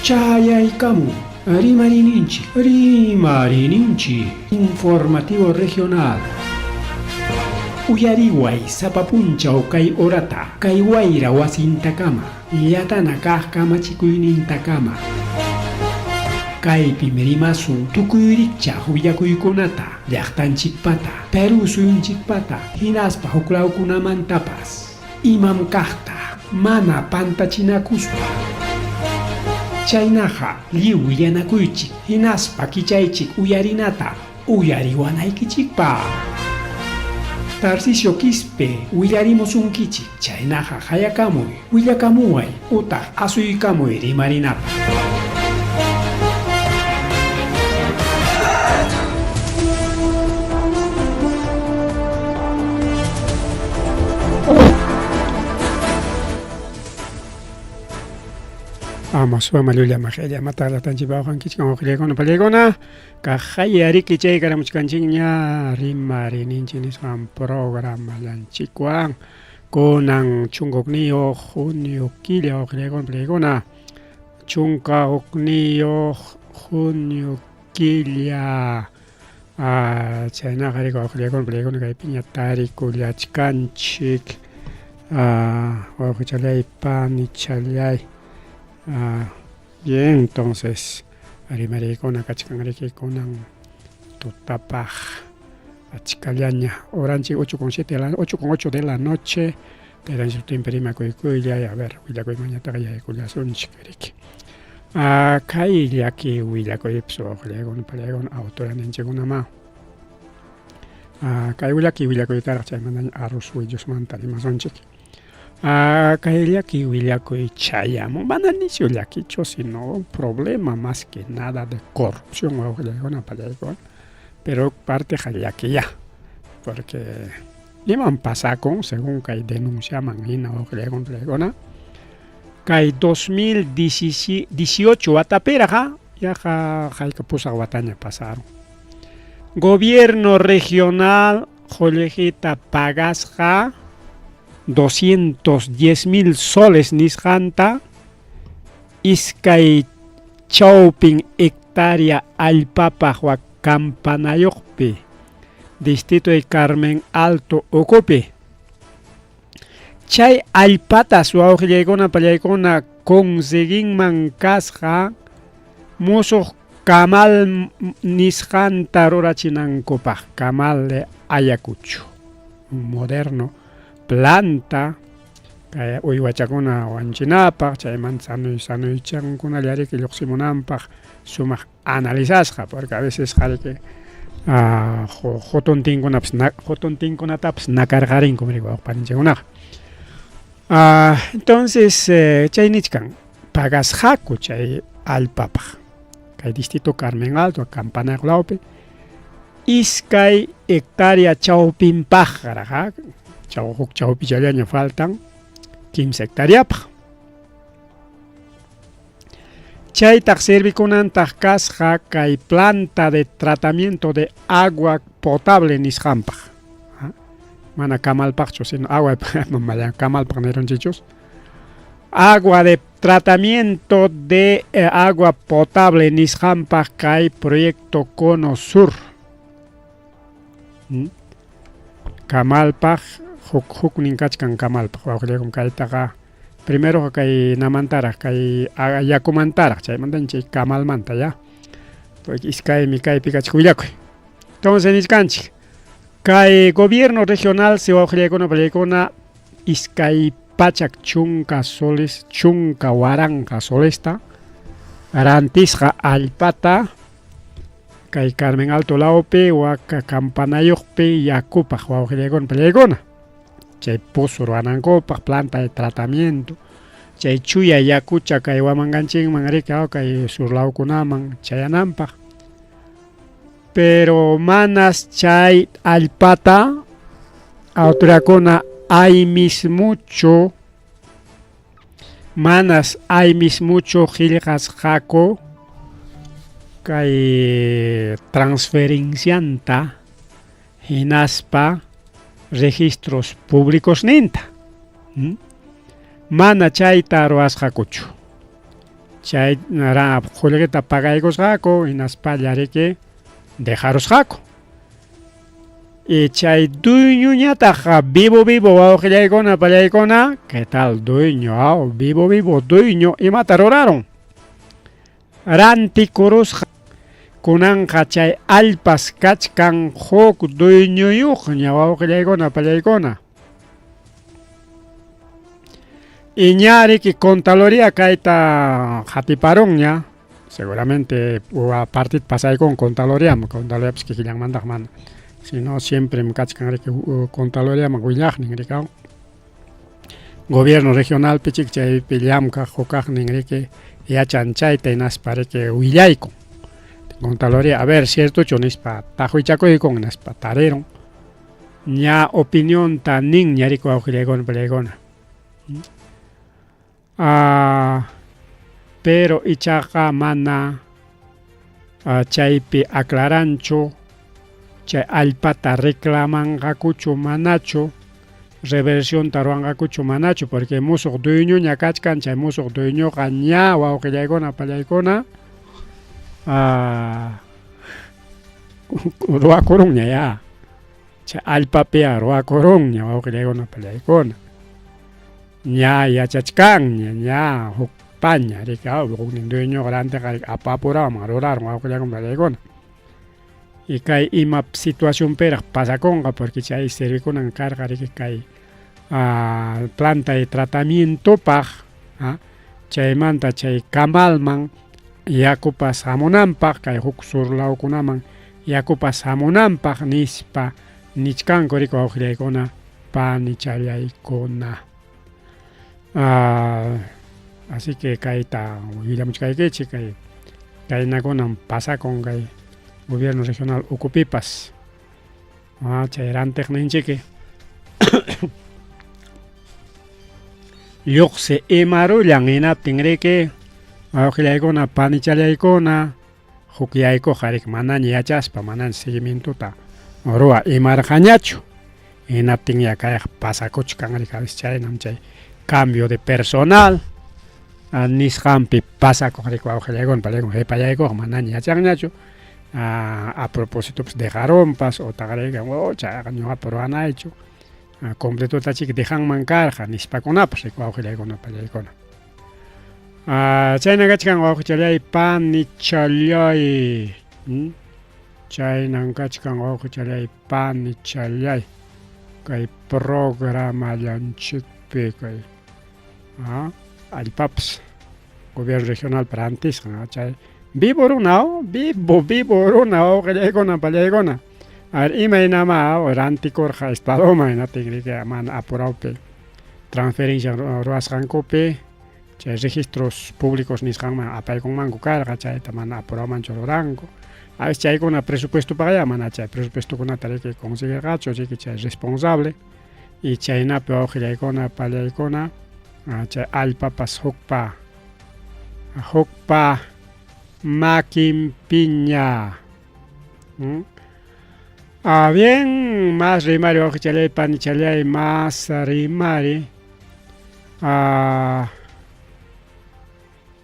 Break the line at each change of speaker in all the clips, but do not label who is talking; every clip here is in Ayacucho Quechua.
Chayaykamun Rimarininchik, Rimarininchik Informativo Regional. Uyariway sapa punchaw kay horata, kay wayra wasintakama, llatana kaq kamachikuynintakama. Kaypim rimasun tukuy rikchaq willakuykunata, llaqtanchikpata, Perú suyunchikpata, hinaspa huklawkunamantapas. Imam kaqta mana pantachinakuspa. Chaynaqa lliw willanakuychik hinaspa kichaychik uyarinata uyariwanaykichikpaq. Tarcisio Quispe willarimusunkichik, chaynaqa qayakamuy, willakamuway utaq asuykamuy rimarinapaq.
Vamos, vamos, llulla majella, matala tanchipawqankichik wawqillaykuna pallaykuna kaqhayariki chay karamuchkanchikña rimarininchik nisqan programallanchikwan kunan 11 junio killa wawqillaykuna pallaykuna 11 junio killa chaynaqa riki wawqillaykuna pallaykuna kaypiña tarikullachkanchik wawqichallay panichallay bien entonces rimariykuna kachkan riki kunan tutapaq achkallaña horanchik ocho con siete ocho con ocho de la noche taytanchik sutinpi rimakuykullay a ver willakuymanñataqa yaykullasunchik riki kay llaki willakuypas wawqillaykuna pallaykuna autoraninchikkunamá kay willaki willakuytaraq chaymantaña arroz willusmanta rimasunchik kay llaki willakuy chayamun mana nisyu llakichu sino problema más que nada de corrupción wawqillaykuna pallaykuna pero parteqa llakiyá porque imam pasakun según kay denunciaman hina wawqillaykuna pallaykuna kay 2018 watapiraq yaqa hayka pusaq wataña pasarun gobierno regional qullqita pagasqa 210 mil soles nisqanta iskay chawpin hectárea allpapaq wak campanayuqpi distrito de Carmen Alto ukupi chay allpatas wawqillaykuna pallaykuna conseguinman kasqa musuq kamal nisqanta rurachinankupaq kamal de Ayacucho un moderno planta kay uywachakuna wanchinapaq chaymanta sanuy sanuychankunalla riki lluqsimunanpaq sumaq analizasqa porque a veces qariki qutuntinkunapas qutuntinkunatapas nakarqarinkum riki wawqi entonces chay nichkan pagasqaku chay allpapaq kay distrito Carmen Alto Campana lawpi iskay hectárea chawpinpaqraq chaw huk chawpichallaña faltan kimsa hectareapaq chaytaq servikunantaq kasqa kay planta de tratamiento de agua potable nisqanpaq mana kamalpaqchu sino agua kamalpaq nirunchikchus agua de tratamiento de agua potable nisqanpaq kay proyecto Cono Sur kamalpaq huk huknin kachkan kamalpaq wawqillaykum kaytaqa primero kay namantaraq kay yakumantaraq chaymanta chay kamalmanta ya porque iskaymi kaypi kachka willakuy entonces nichkanchik kay gobierno regional si wawqillaykuna pallaykuna iskay pachak chunka soles chunka waranqa solesta rantisqa allpata kay Carmen Alto lawpi waka campanayuqpi yakupaq wawqillaykuna pallaykuna chay pozo ruwanankupaq planta de tratamiento chay chuya yakucha kay wamanganchikman riki kay sur lawkunaman chayananpaq pero manas chay allpata autoridadkuna aymismuchu manas aymismuchu qillqasqaku kay transferencianta hinaspa registros públicos ninta mana chayta ruwasqakuchu. Chay qullqita pagaykusqaku hinaspalla riki dejarusqaku. Y chay dueñoñataq vivo vivo wawqillaykuna pallaykuna, ¿qué tal dueño? Aw, vivo vivo dueño imata ruraron? Rantikurusqa kunanqa chay allpas kachkan huk dueñoyuqña wawqillaykuna pallaykuna. Y ña riki Contraloría kayta qatiparunña, seguramente partit pasaykun Contraloriaman, Contraloriapas kikillanmantaq mana, sino siemprem kachkan riki Contraloriaman willaqnin riki aw. Gobierno regionalpi chik chaypi llamkaq hukaqnin riki yachan chayta hinaspa riki willaykun. Contraloría, a ver, ciertochu nispa taqwichakuykun hinaspa tarirun. Ña opinionta nin ña riki wawqillaykuna pallaykuna. Ah, pero ichaqa mana chaypi aclaranchu chay allpata reclamanqakuchu manachu reversionta ruwanqakuchu manachu porque musuq dueñoña kachkan chay musuq dueñoqa ña wawqillaykuna pallaykuna ah, ruwakurunña ya chay allpapiya ruwakurunña wawqillaykuna pallaykuna ña yachachkanña ña huk paña riki huknin dueñoqa rantiqa riki apapurawan rurarun wawqillaykuna pallaykuna y kay ima situacionpiraq pasakunqa porque chay servikunan karqa riki kay planta de tratamientopaq chaymanta chay kamalman yakupas hamunanpaq kay huk sur lawkunaman yakupas hamunanpaq nispa nichkanku riki wawqillaykuna panichallaykuna. Así que kayta willamuchkaykichik kay kaynakunam pasakun kay gobierno regional ukupipas. Chay rantiqninchiki lluqsi imarullan hinaptin riki wawqillaykuna panichallaykuna huk yaykuqqa riki manaña yachaspa manaña seguimientota ruwa imarqañachu hinaptin ya kayqa pasakuchkan riki a veces chaynam chay cambio de personal nisqanpi pasakuq riki wawqillaykuna palaykuna qhipallaykuqa manaña yachanñachu a propósitopas dejarunpas utaq riki oh chayqa ñuqapa ruwanaychu completota chiki dejanman karqa nispakunapas riki wawqillaykuna pallaykuna. Chayna kachkan wawqichallay panichallay. Chaynan kachkan wawqichallay panichallay kay programallanchikpi kay allpapas gobierno regional rantisqan chay vivo runa vivo vivo runa wawqillaykuna pallaykuna a ver imaynamá rantikurqa estadoman hinaptin riki mana apurawpi transferencia ruwasqankupi chay registros públicos nisqanman apaykunmanku karqa chayta mana apurawmanchu ruranku a veces chaykuna presupuestopaqya mana chay presupuestokunata riki conseguirqachu riki chay responsable y chaynapi wawqillaykuna pallaykuna chay allpapas hukpa hukpa makinpiña. Ah, bien, más rimari wawqichallay panichallay más rimari. Ah,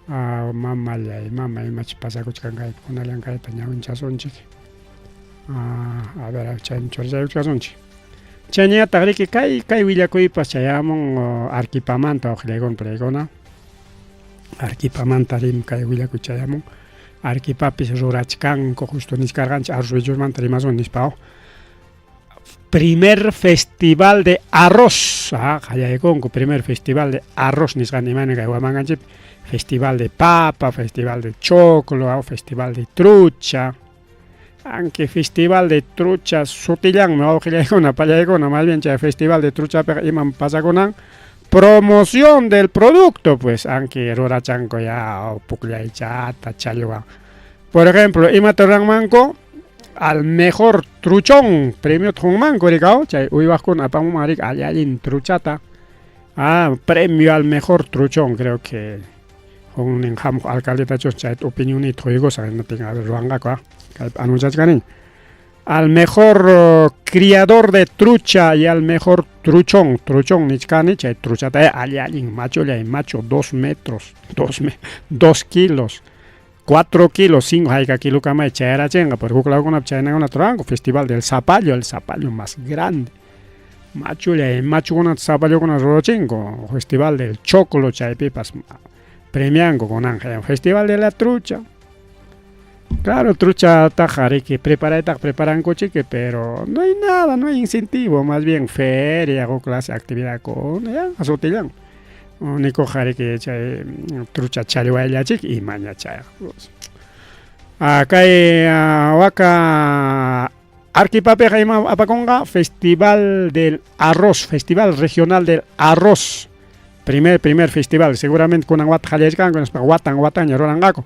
ah, mamallay, mama imachus pasakuchkan kaypi kunallan kayta ñawinchasunchik. Ah, a ver, chaymi churachaykuchkasunchik. Chayñataq riki kay kay willakuypas chayamun Arquipamanta wawqillaykuna puraykuna. Arquipamanta rim kay willakuy chayamun. Arquipapis rurachkanku justo nichkarqanchik arroz villurmanta rimasun nispa. Primer festival de arroz. Ah, qallaykunku primer festival de arroz nisqan imayna kay Huamanganchikpi festival de papa, festival de choclo, festival de trucha. Aunque festival de trucha sutillanmi wawqillaykuna pallaykuna más bien chay festival de truchapiqa imam pasakunan promoción del producto pues aunque rurachanku ya pukllaychata challwa. Por ejemplo, imata ruranmanku al mejor truchón premio qunmanku rikaw chay uywaqkuna apamunman riki alli allin truchata. Ah, premio al mejor truchón creo que huknin hamuq alcaldetachus chayta opinionniyta quykusaq hinaptin a ver ruwanqaku ah kaypi anunciachkaniña. Al mejor criador de trucha y al mejor truchón, truchón nichkani, chay truchata alli allin machullay machu, 2 metros, 2 kilos, 4 kilos, 5 hayka kilokamay chayarachinqa, pero huk lawkunapi chaynakunata ruranku. Festival del zapallo, el zapallo más grande. Machullay machukunata zapallokuna rurachinko. Festival del choclo, chaypipas premianku kunanqa. Festival de la trucha. Claro, truchataqa riki preparaytaqa preparankuchiki, pero no hay nada, no hay incentivo, más bien feria huk clase actividadkuna ya sutillan. Unikuqa riki chay trucha challwayllachik imaña chayqa. Kay waka Arquipapiqa ima apakunqa Festival del Arroz, Festival Regional del Arroz. Primer festival, seguramente kunan wata qallarishkanku, nispa watan watanña ruranqaku.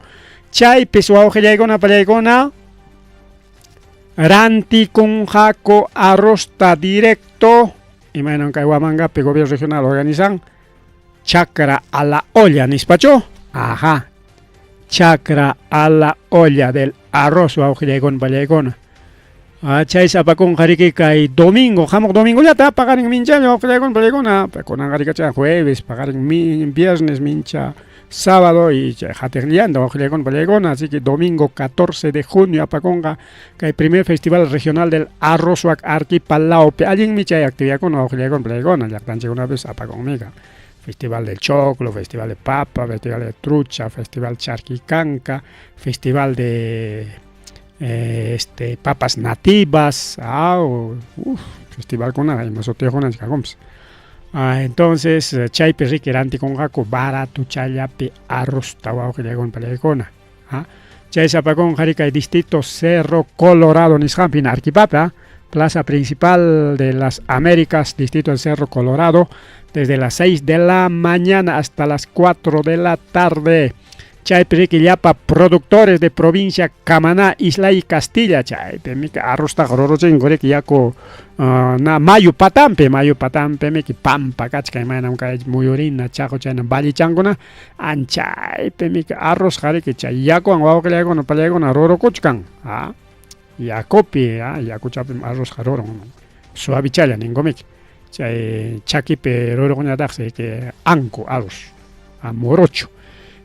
Chaypis wawqillaykuna pallaykuna rantikunqaku arrozta directo, imaynan kay Huamangapi gobierno regional organizan chacra a la olla nispachu. Ajá, chacra a la olla del arroz wawqillaykuna pallaykuna. Chaysi apakunqa riki kay domingo, hamuq domingollata paqarin minchalla wawqillaykuna pallaykuna, kunanqa rikachan jueves, paqarin viernes mincha, sábado y chay hatiqllanta wawqillaykuna pallaykuna, así que domingo 14 de junio apakunqa kay primer festival regional del arroz wak Arequipa lawpi. Allinmi chay actividadkuna wawqillaykuna pallaykuna, llaqtanchikkunapis apakunmika. Festival del choclo, festival de papa, festival de trucha, festival charquicanca, festival de papas nativas, festival kuna ima sutiyuqkuna kakunpas. Entonces chaypi riki rantikunqaku barato challapi arrozta wawqillaykuna pallaykuna. Chay apakunqa riki kay distrito Cerro Colorado nisqanpi Arequipapi, plaza principal de las Américas, distrito del Cerro Colorado, desde las 6 de la mañana hasta las 4 de la tarde. Chaypi riki llapa productores de provincia Camaná, Isla y Castilla, chaypi miki arroztaqa ruruchinku riki yaku na mayu patampi, mayu patampi miki pampa kachkan imaynam kay muyurina, chaqu chayna vallichankuna, anchaypi miki arrozqa riki chay yakuwan wawqillaykuna pallaykuna rurukuchkan, yakupi, yakuchapim arrozqa rurun, suavichalla ninku miki, chay chakipi ruruqñataqsi que anku arroz, morocho.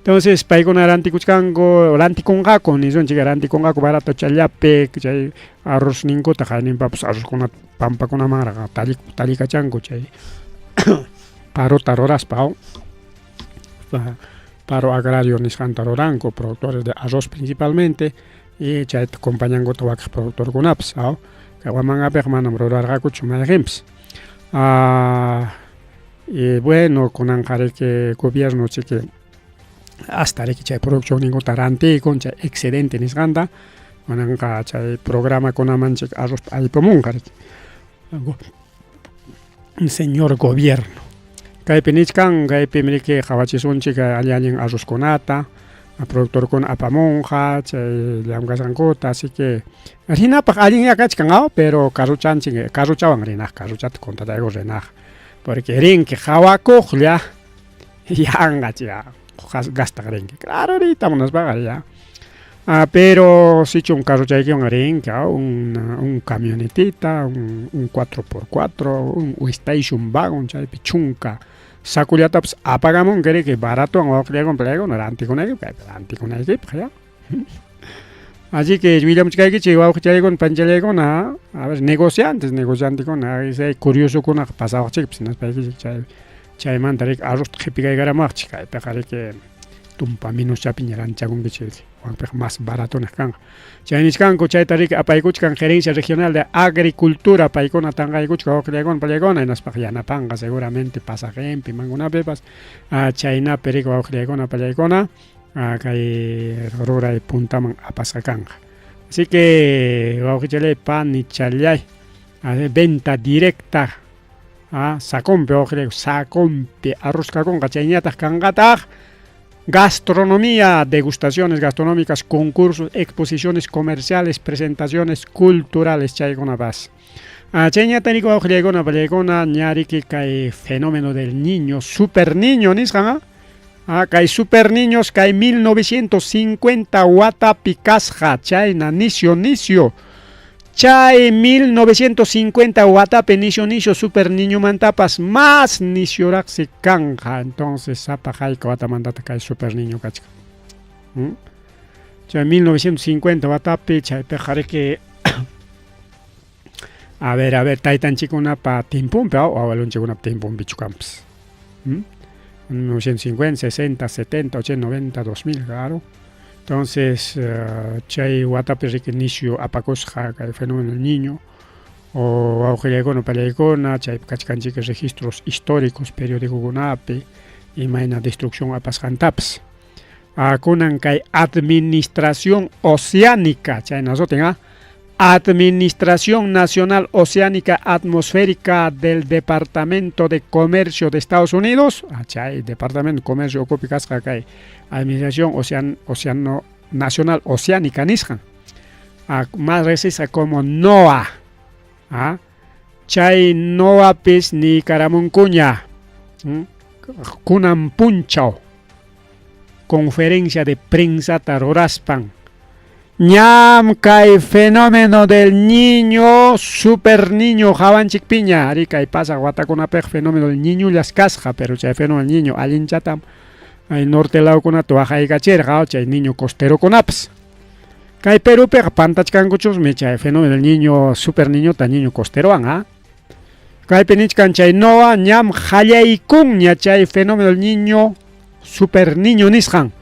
Entonces paykuna rantikuchkanku, rantikunqaku, nisunchik rantikunqaku barato challapi chay arroz ninkuta hayninpapas arrozkuna pampakunamanraq tallikachanku chay parota ruraspa, paro agrario nisqanta ruranku, productores de arroz principalmente, y chayta acompañankuta wakiq productorkunapas, kay Huamangapiqa manam rurarqakuchu mayqinpas. Y bueno, kunanqa riki gobierno chiki hasta riki chay producción ninkuta rantikun, chay excedente nisqanta, kunanqa chay programakunaman chik arrozta aypamunqa riki. Señor gobierno. Kaypi nichkan, kaypi riki qawachisunchik alli allin arrozkunata, productorkuna apamunqa chay llamkasqankuta, así que rinapaq allinña kachkan, pero carruchanchik, carruchawan rinaq, carruchata contratayku rinaq, porque rinki qawakuqlla yanqa chay gastaq rinki, claro riyta munaspaqa ya. Pero sichum carruchaykiwan rinki, un camionetita, un 4x4, un station wagon, chaypi chunka sakullatapas apagamunki riki baratowan wawqillaykuna pallaykuna rantikunaykipaq, rantikunaykipaq ya. Así que willamuchkaykichik wawqichaykuna panchallaykuna, a ver, negociantes, negociantekuna, curiosokunaqa pasawaqchikpas hinaspaykichik chay chaymanta riki arrozta qhipikaykaramawaqchik, kaypiqa riki tumpa menoschapiña ranchakunkichik, wakpiqa más barato niq kanqa. Chay nichkanku chayta riki apaykuchkan Gerencia Regional de Agricultura, paykuna tanqaykuchkan wawqillaykuna pallaykuna, hinaspaqa yanapanqa seguramente pasajenpi imankunapipas, chaynapi riki wawqillaykuna pallaykuna kay ruray puntaman apasqa kanqa. Así que wawqichallay panichallay, venta directa sacompi wawqillayku, sacompi arroz kakunqa, chayñataq kanqataq gastronomía, degustaciones gastronómicas, concursos, exposiciones comerciales, presentaciones culturales, chaykunapas. Chayñata riki wawqillaykuna pallaykuna ñariki kay fenómeno del niño, super niño nisqan, kay super niños kay 1950 watapi kasqa, chayna nisio nisio. Chay 1950 watapi nisyu nisyu super niñomantapas más nisyuraqsi kanqa. Entonces sapa hayka watamantataq kay super niño kachkan. Chay 1950 watapi chaypiqa riki a ver, a ver, taytanchikkunapa tiemponpi o abuelonchikkunapa tiemponpichu kanpas. 1950, 60, 70, 80, 90, 2000, claro. Entonces, chay watapi riki nisyu apakusqa kay fenómeno del niño o wawqillaykuna pallaykuna chaypi kachkanchik registros históricos periodicokunapi imayna destrucción apasqantapas. Kunan kay Administración Oceánica, chayna sutin, Administración Nacional Oceánica Atmosférica del Departamento de Comercio de Estados Unidos, chay Departamento de Comercio ukupi kasqa kay Administración Oceano Nacional Oceánica nisqan, más riqsisqa como NOAA, chay NOAApis niykaramunkuña kunan punchaw conferencia de prensata ruraspan ñam kay fenómeno del niño super niño hawanchikpiña ari kay pasaq watakunapiqa fenómeno del niñollas kasqa, pero chay fenómeno del niño allinchatam ay norte lawkunata waqaykachirqa chay niño costerokunapas. Kay Perupiqa pantachkankuchusmi chay fenómeno del niño super niñota niño costerowan, Kaypi nichkan chay NOAA ñam qallaykunña chay fenómeno del niño super niño nisqan.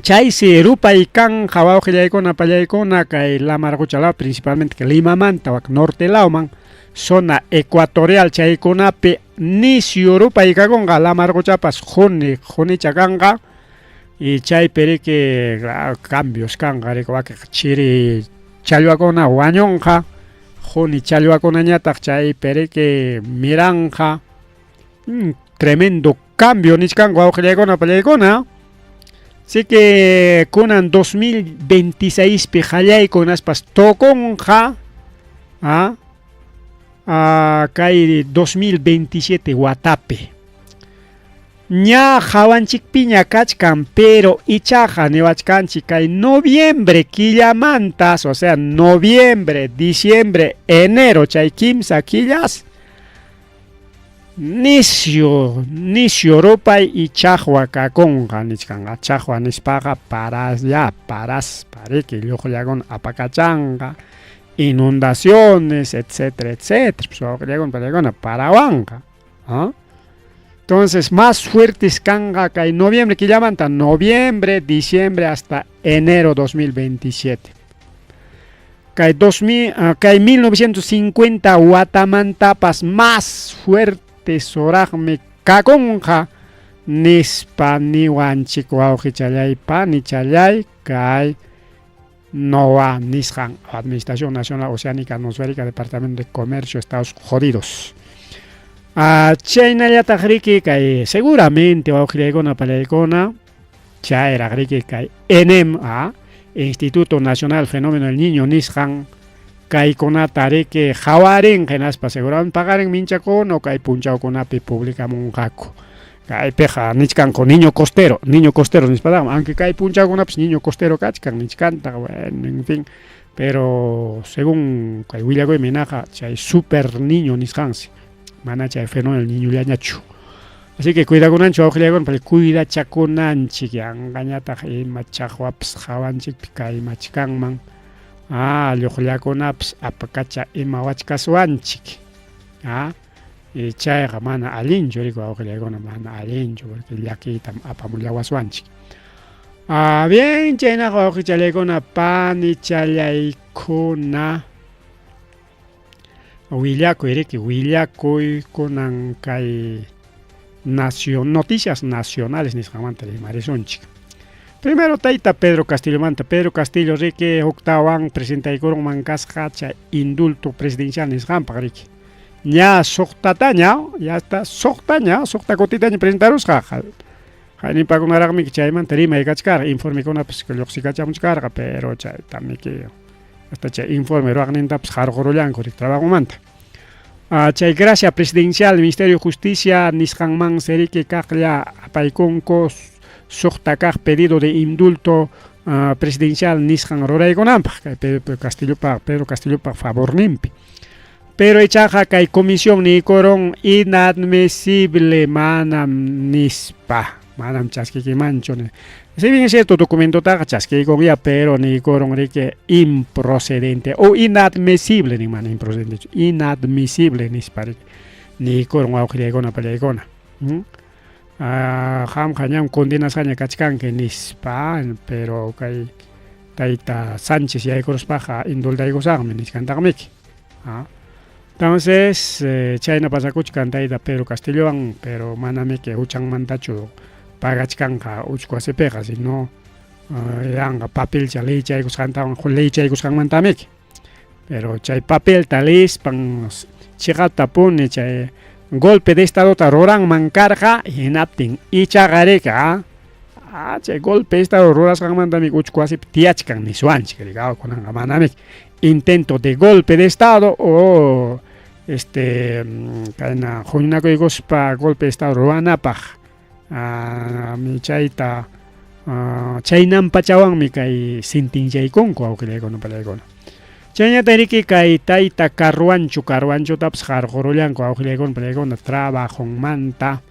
Chaysi rupay kanqa wawqillaykuna pallaykuna kay lamar qucha law principalmente kay Limamanta wak norte lawman zona ecuatorial chaykunapi nisyu rupay kakunqa lamar quchapas quni qunicha kanqa y chaypi riki cambios kanqa riki wakiq chiri challwakuna wañunqa quni challwakunañataq chaypi riki miranqa. Tremendo cambio nichkanku wawqillaykuna pallaykuna. Así que kunan 2026 pi qallayku hinaspas tukunqa kay 2027 watapi. Ña hawanchikpiña kachkan, pero ichaqa niwachkanchik kay noviembre killamantas, o sea, noviembre, diciembre, enero, chay kimsa killas nisyu nisyu rupay y chaqwa kakunqa nichkanqa. Chaqwa nispaqa paras ya paraspa riki lluqllakuna apakachanqa, inundaciones, etcétera, etcétera. Pues wawqillaykuna pallaykuna parawanqa. Entonces, más fuertes kanqa kay noviembre killamanta, noviembre, diciembre hasta enero 2027. Kay 2000, kay 1950 watamantapas más fuerte suraqmi kakunqa nispa niwanchik wawqichallay panichallay kay NOAA nisqan Administración Nacional Oceánica Atmosférica Departamento de Comercio Estados Jodidos. Chaynallataq riki kay seguramente wawqillaykuna pallaykuna chayraq riki kay ENEM, Instituto Nacional Fenómeno del Niño nisqan kaykunata riki qawarinqa hinaspa seguramente paqarin minchakuna o kay punchawkunapi publicamunqaku. Kaypiqa nichkanku niño costero nispataqmi, aunque kay punchawkunapas niño costero kachkan nichkantaq, bueno, en fin, pero según kay willakuymi hinaqa chay super niño nisqansi, mana chay fenómeno del niñollañachu. Así que cuidakunanchik wawqillaykuna, pero cuidachakunanchik yanqañataq ima chaqwapas hawanchikpi kaymachkanman, lluqllakunapas apakacha ima wachkaswanchik, y chayqa mana allinchu riki wawqillaykuna, mana allinchu porque llakiytam apamullawaswanchik. Bien, chaynaqa wawqichallaykuna panichallaykuna willakuy riki, willakuy kunan kay noticias nacionales nisqanmanta rimarisunchik. Primero tayta Pedro Castillomanta. Pedro Castillo riki huktawan presentaykurunman kasqa chay indulto presidencial nisqanpaq riki. Ña suqtataña, ya está suqtaña, suqta kutitaña presentarusqa. Hayninpakunaraqmi chaymanta rimay kachkarqa, informekunapas lluqsikachamuchkarqa, pero chaytamiki hasta chay informe ruwaqnintapas qarqurullanku riki trabajomanta. Chay gracia presidencial Ministerio de Justicia nisqanman seriki kaqlla apaykunku suqta kaq pedido de indulto Presidencial nisqan ruraykunanpaq kay Pedro Castillopa Pedro Castillopa favorninpi. Pero ichaqa kay comisión niykurun inadmisible manam nispa, manam chaskikimanchu. Si bien es cierto documentotaqa chaskiykunya, pero niykurun riki improcedente o inadmisible nin mana improcedente inadmisible nispa riki niykurun wawqillaykuna pallaykuna. Qamqa ñam condenasqaña kachkanki nispa, pero kay tayta Sánchez yaykuruspaqa indultaykusaqmi nichkantaqmiki. Entonces, chayna pasakuchkan tayta Pedro Castillowan, pero manamiki huchanmantachu pagachkanqa uchku wasipiqa, sino yanqa papelcha leychaykusqantawan leychaykusqanmantamiki. Pero chay papelta leespan chiqaptapuni chay golpe de estadota ruranman karqa, hinaptin ichaqa rika chay golpe de estado rurasqanmantami uchku wasipi tiyachkan niswanchik rika kunanqa manamiki intento de golpe de estado o este kayna huñunakuykuspa golpe de estado ruranapaq chayta chaynanpachawanmi kay sintinchaykunku wawqillaykuna pallaykuna. Chayñataq riki kay tayta Carhuancho, Carhuanchotapas qarqurullanku wawqillaykuna pallaykuna trabajonmanta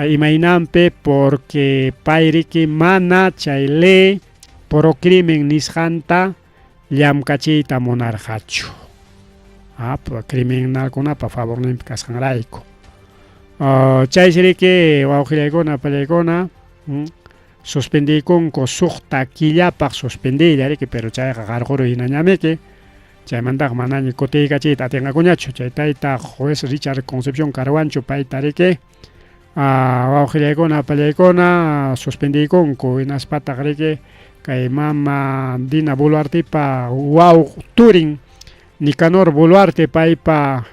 imaynanpi porque pay riki mana chay ley pro crimen nisqanta llamkachiyta munarqachu. Criminalkunapa favorninpi kasqanrayku. Chaysi riki wawqillaykuna pallaykuna suspendiykunku suqta killapaq suspendiylla riki, pero chayqa qarquruy hinañamiki. Chaymantaqa manaña kutiykachiyta atinqakuñachu. Chay tayta juez Richard Concepción Carhuancho payta riki wawqillaykuna pallaykuna suspendiykunku hinaspataq riki kay mama Dina Boluartepa waw turin Nicanor Boluarte paypa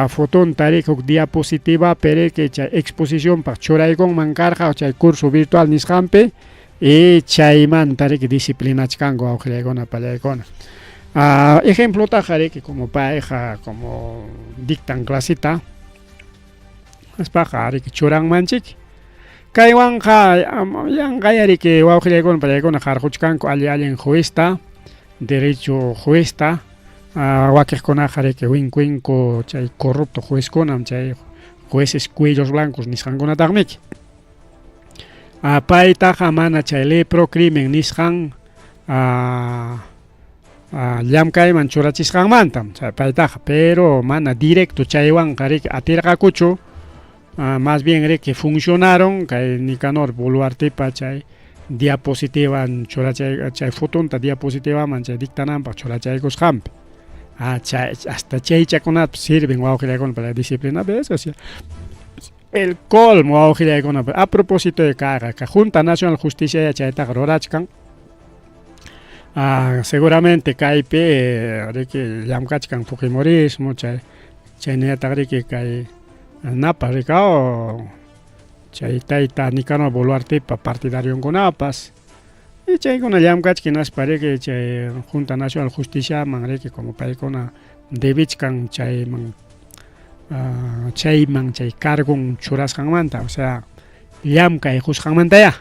fotonta riki huk diapositivapi riki chay exposicionpaq churaykunman karqa chay curso virtual nisqanpi y chaymanta riki disciplinachkanku wawqillaykuna pallaykuna. Ejemplotaqa riki como payqa como dictan clasita nispaqa riki churanmanchik. Kaywanqa yanqaya riki wawqillaykuna pallaykuna qarquchkanku alli allin juezta, derecho juezta, wakiqkunaqa riki winku winku chay corrupto juezkunam chay jueces cuellos blancos nisqankunataqmiki. Paytaqa mana chay ley pro crimen nisqan llamkayman churachisqanmantam chay paytaqa, pero mana directo chaywanqa riki atirqakuchu, más bien riki funcionaron kay Nicanor Boluartepa chay diapositivan churachay chay fotonta diapositivaman chay dictananpaq churachaykusqanpi. Chay hasta chaychakunapas sirven wawqillaykuna para disciplina veces. El colmo wawqillaykuna. A propósito de kayqa Junta Nacional Justicia chaytaqa rurachkan. Seguramente kaypi riki llamkachkan fujimorismo chay chaynallataq riki kay napa rikao chay tayta Nicanor Boluartepa partidarionkunapas y chaykuna llamkachkan hinaspa riki chay Junta Nacional Justiciaman riki como paykuna debichkan chayman chayman chay cargon churasqanmanta, o sea, llamkay qusqanmantaya.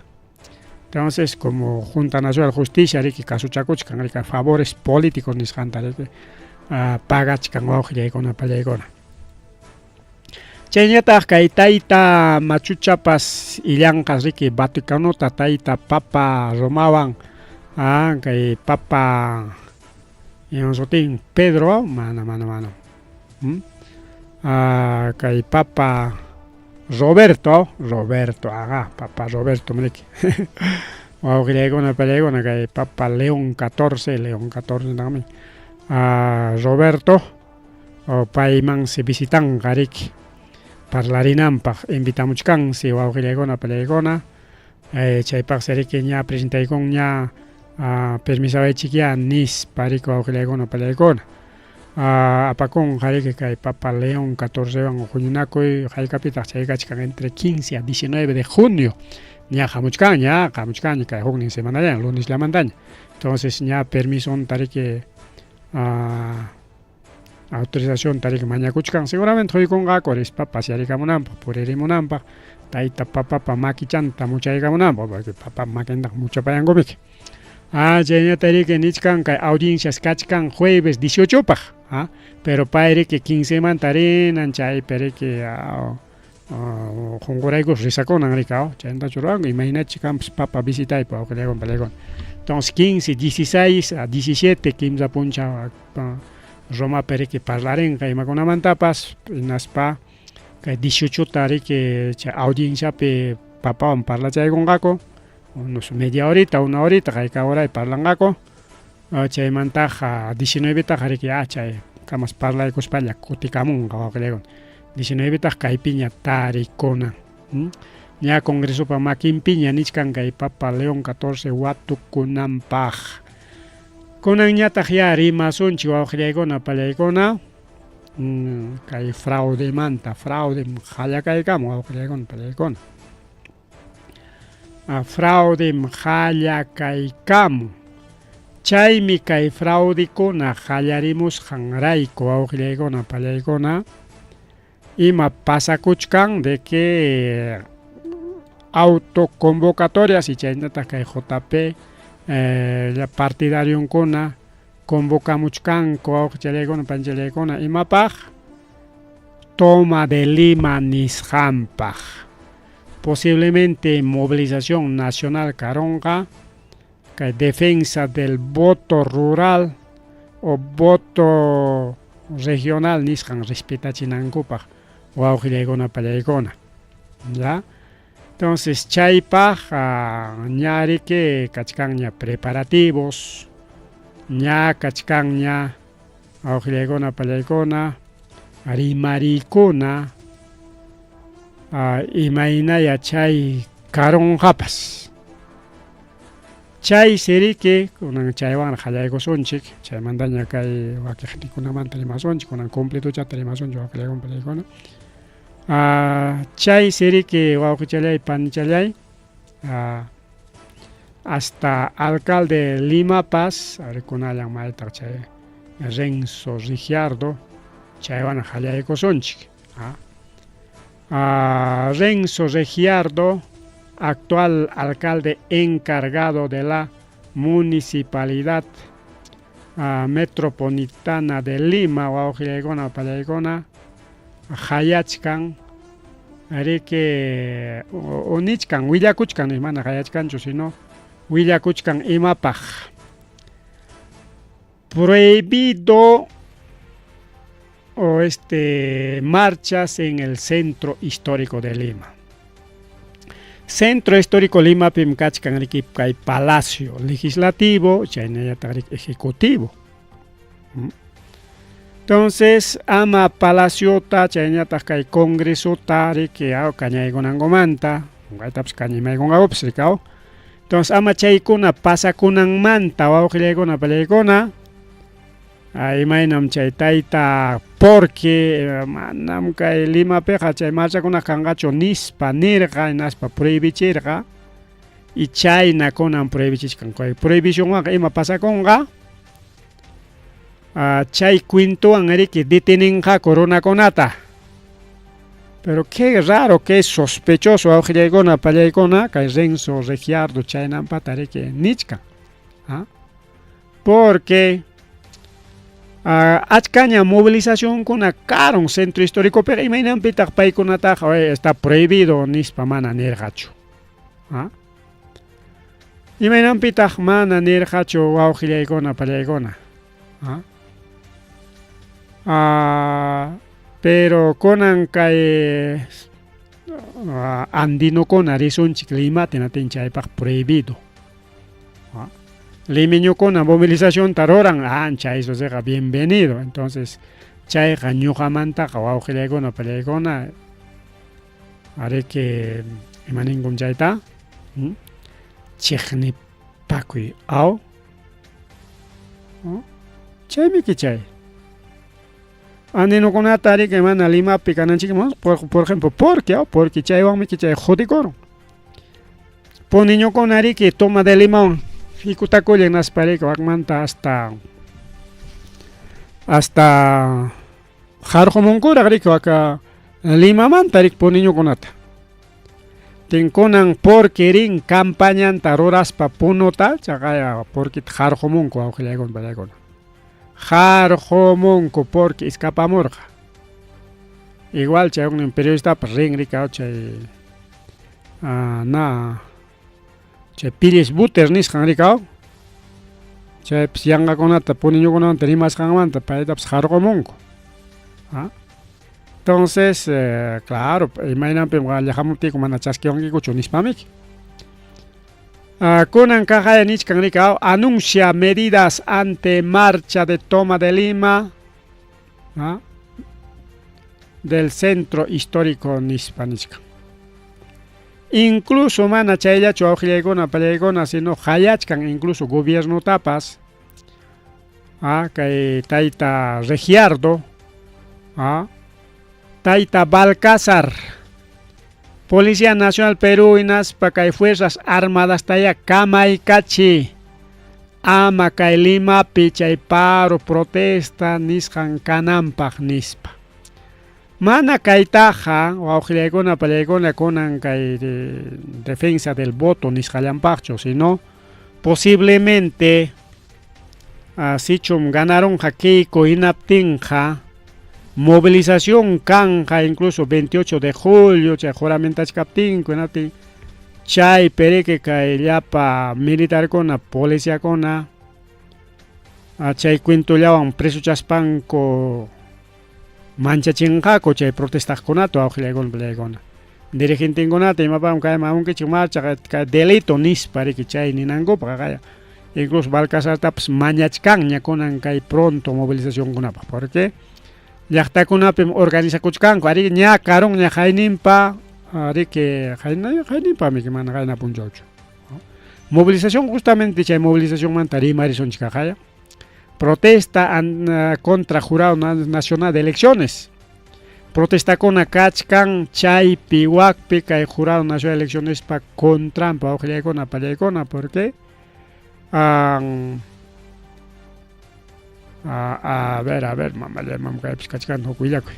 Entonces, como Junta Nacional Justicia riki kasuchakuchkan riki favores políticos nisqanta riki pagachkan wawqillaykuna pallaykuna. Chaynallataq kay tayta machuchapas illanqas riki Vaticanota tayta Papa Romawan kay Papa sutin Pedro mana mana mana kay Papa Roberto Roberto aga Papa Roberto riki wawqillaykuna pallaykuna kay Papa León 14 León 14 taqmi Roberto paymansi visitanqa riki parlarinanpaq invitamuchkansi wawqillaykuna pallaykuna chaypaqsi riki ña presentaykunña permisawaychikyá nispa riki wawqillaykuna pallaykuna. Apakunqa riki kay Papa León 14wan huñunakuy haykapitaq chay kachkan entre 15 a 19 de junio ña hamuchkanña hamuchkanña kay huknin semanallan lunesllamantaña. Entonces ña permisonta riki autorización riki mañakuchkan seguramente huykunqaku rispa pasearikamunanpaq puririmunanpaq tayta papapa makichanta muchaykamunanpaq porque papa makintaqa muchapayankumiki. Ah, chaynata riki nichkan kay audiencias kachkan jueves 18paq, ah, pero pay riki 15 manta rinan chaypi riki qunquraykus risakunan riki, ah, chaynatachu ruwanku imaynachi kanpas papa visitaypi wawqillaykuna palaykuna. Entonces 15, 16 a 17 kimsa punchaw Romapi riki parlarinqa imakunamantapas hinaspa kay 18ta riki chay audienciapi papawan parlachaykunqaku unos media horita, una horita hayka horay parlanqaku chaymantaqa 19taqa riki ah chay kamas parlaykuspalla kutikamunqa wawqillaykuna 19taq kaypiña tarikunan ña congresopa makinpiña nichkan kay papa León 14 watukunanpaq. Kunanñataq ya rimasunchik wawqillaykuna pallaykuna kay fraudemanta, fraudem qallakaykamun wawqillaykuna pallaykuna. Fraudem qallakaykamun. Chaymi kay fraudekuna qallarimusqanrayku wawqillaykuna pallaykuna ima pasakuchkan de que autoconvocatorias y chaynataq kay JP partidarionkuna convocamuchkanku wawqichallaykuna panchallaykuna imapaq toma de Lima nisqanpaq posiblemente movilización nacional karunqa kay defensa del voto rural o voto regional nisqan respetachinankupaq wawqillaykuna pallaykuna ya. Entonces chaypaq ña riki kachkanña preparativos, ña kachkanña wawqillaykuna pallaykuna rimariykuna imaynaya chay karunqapas. Chaysi riki kunan chaywanraq qallaykusunchik, chaymantaña kay wakiqnikunamanta rimasunchik, kunan completochata rimasunchik wawqillaykuna pallaykuna. Chaysi riki wawqichallay panichallay hasta alcalde Limapas rikunallan maytaq chay Renzo Reggiardo chaywanraq qallaykusunchik. Renzo Reggiardo, actual alcalde encargado de la municipalidad metropolitana de Lima, wawqillaykuna pallaykuna qayachkan riki unichkan willakuchkan, mana qayachkanchu sino willakuchkan imapaq prohibido o marchas en el centro histórico de Lima. Centro Histórico Lima pim kachkan riki kay Palacio Legislativo chaynallataq riki Ejecutivo. Entonces ama palaciota chaynallataq kay Congresota riki kañaykunankumanta kaytapas kañimaykunqakupas riki. Entonces ama chaykuna pasakunanmanta wawqillaykuna pallaykuna imaynam chay tayta porque manam kay Limapiqa chay marchakuna kanqachu nispa nirqa hinaspa prohibichirqa y chayna kunan prohibichichkan. Kay prohibicionwanqa ima pasakunqa chay cuentowan riki deteninqaku runakunata. Pero qué raro, qué sospechoso wawqillaykuna pallaykuna kay Renzo Reggiardo chaynampata riki nichkan. Porque achkaña movilizacionkuna karun centro histórico pero imaynanpitaq paykunataqa está prohibido nispa mana nirqachu. Imaynanpitaq mana nirqachu wawqillaykuna pallaykuna. Pero kunan kay andinokuna risunchik Limata natin chaypaq prohibido. Limeñokuna movilizacionta ruran, chay susiqa bienvenido. Entonces chayqa ñuqamantaqa wawqillaykuna pallaykuna ariki imaninkum chayta chiqnipakuy aw chaymiki chay. Andinokunata riki mana Limapi kananchikman por ejemplo porque porque chaywanmiki chay jodikurun. Puniñukuna riki toma de limón hikutakulla hinaspa riki wakmanta hasta harqumunkuraq riki waka Limamanta riki puniñukunata. Tinkunan porque rin campañanta ruraspa Punuta, chaqaya porquita harqumunku wawqillaykuna pallaykuna. Harqumunku porque escapamurqa. Igual chay huknin periodistapas rin rikaw chay na chay Pilis Buter nisqan rikaw. Chaypis yanqakunata puniñukunamanta rimasqanmanta paytapas harqumunku. Entonces, claro, imaynanpim llahamuptiyku mana chaskiwankikuchu nispamiki. Kunan kaqaya nichkan rikaw, anuncia medidas ante marcha de toma de Lima del centro histórico nispa nichkan. Incluso mana chayllachu wawqillaykuna pallaykuna, sino hayachkan incluso gobiernotapas, kay tayta Regiardo, tayta Balcázar, Policía Nacional Perú hinaspa kay Fuerzas Armadas taya kamaykachi ama kay Limapi chay paro protesta nisqan kananpaq nispa. Mana kaytaqa wawqillaykuna pallaykuna kunan kay defensa del voto nisqallanpaqchu, sino posiblemente sichum ganaronqa Keiko hinaptinqa movilización kanja incluso 28 de julio chay juramentachkaptinku hinaptin chay pereque kay llapa militarkuna policiakuna chay cuentollawan presochaspanku manchachinqaku chay protestaqkunata wawqillaykuna pallaykuna. Dirigentenkunata imapam kayman hamunkichik marcha kay delito nispa riki chay ninankupaq qaya. Incluso Balcazartapas mañachkanña kunan kay pronto movilizacionkunapaq porque llaqtakunapim organizakuchkanku ari ña karunña hayninpa riki hayninpami mana qayna punchawchu. Movilización justamente chay movilizacionmanta rimarisunchik qaya. Protesta contra Jurado Nacional de Elecciones. Protestakuna kachkan chaypi wakpi kay Jurado Nacional de Elecciones pa contranpa wawqillaykuna pallaykuna porque a ver mamallay mam kaypis kachkan huk willakuy.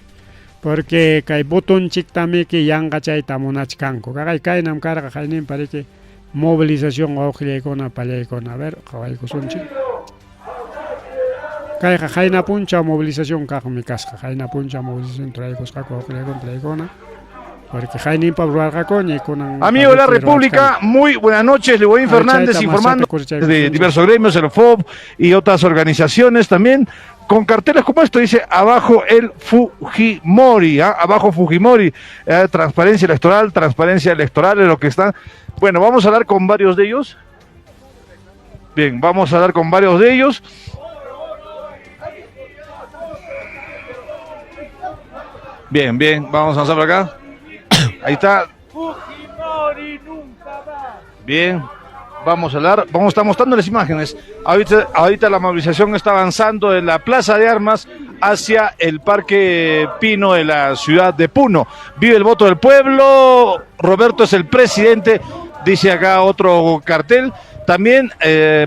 Porque kay votonchiktamiki yanqa chayta munachkanku. Kaqay kaynam karqa hayninpa riki movilización wawqillaykuna pallaykuna. A ver, qhawaykusunchik. Kayqa qayna punchaw movilización kaqmi kasqa. Qayna punchaw movilización traykusqaku wawqillaykuna pallaykuna. Porque hayninpa ruwarqakuña kunan.
Amigo de la República, muy buenas noches. Leoín Fernández informando de diversos gremios, el FOB y otras organizaciones también, con carteles como esto, dice abajo el Fujimori, ¿eh? Abajo Fujimori, transparencia electoral es lo que está. Bueno, vamos a hablar con varios de ellos. Bien, vamos a hablar con varios de ellos. Bien, bien, vamos a avanzar por acá. Ahí está.
Fujimori nunca más.
Bien, vamos a hablar, vamos a estar mostrándoles imágenes. Ahorita la movilización está avanzando de la Plaza de Armas hacia el Parque Pino de la ciudad de Puno. Vive el voto del pueblo, Roberto es el presidente, dice acá otro cartel. También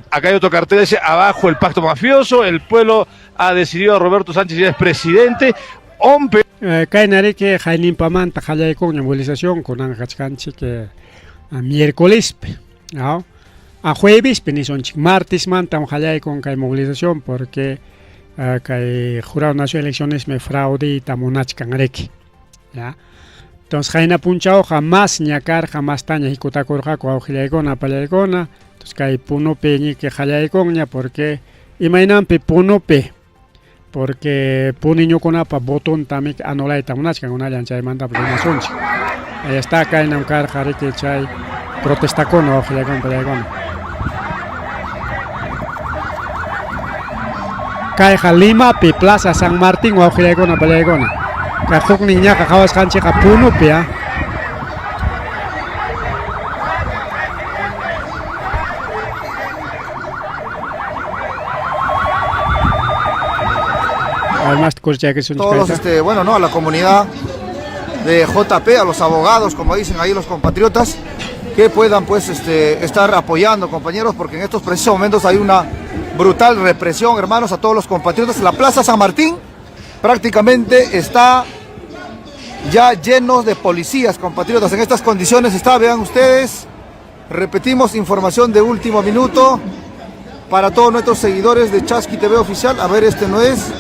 acá hay otro cartel, dice abajo el pacto mafioso, el pueblo ha decidido a Roberto Sánchez ya es presidente. Ompe.
Kaynariki hayninpamanta qallaykunña movilización kunan kachkanchik miércolespi, ¿no? A juevespi nisunchik, martesmantam qallaykun kay movilización porque kay Jurado Nacional de Elecciones me fraudita munachkan riki, ¿ya? Entonces qayna punchawqa masña karqa, mastaña hikutakurqaku wawqillaykuna pallaykuna. Entonces kay Punupi ñiki qallaykunña porque imaynanpi Punupi porque puniñukunapa votontami anulayta munachkan unallan chaymanta rimasunchik. Ahí está kaynam karqa riki chay protestakuna wawqillaykuna pallaykuna. Kayqa Limapi Plaza San Martín wawqillaykuna pallaykuna. Kay huknin ñaqa qhawasqanchikqa Punupi, ¿ah? Además,
todos los, bueno, no, a la comunidad de JP, a los abogados, como dicen ahí los compatriotas, que puedan pues estar apoyando, compañeros, porque en estos precisos momentos hay una brutal represión, hermanos, a todos los compatriotas. La Plaza San Martín prácticamente está ya llenos de policías, compatriotas. En estas condiciones está, vean ustedes. Repetimos, información de último minuto para todos nuestros seguidores de Chasqui TV Oficial. A ver, este no es.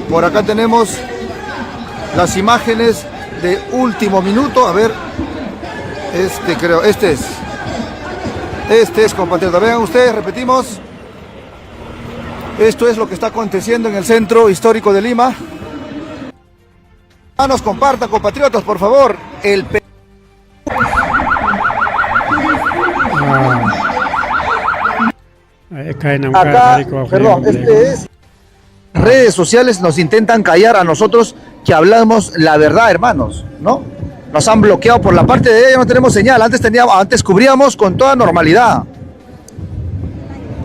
Por acá tenemos las imágenes de último minuto. A ver, este creo, este es. Este es, compatriota. Vean ustedes, repetimos. Esto es lo que está aconteciendo en el centro histórico de Lima. Hermanos, compartan, compatriotas, por favor. El
Acá,
perdón, este es. Redes sociales nos intentan callar a nosotros que hablamos la verdad, hermanos, ¿no? Nos han bloqueado por la parte de ella, no tenemos señal. Antes teníamos, antes cubríamos con toda normalidad.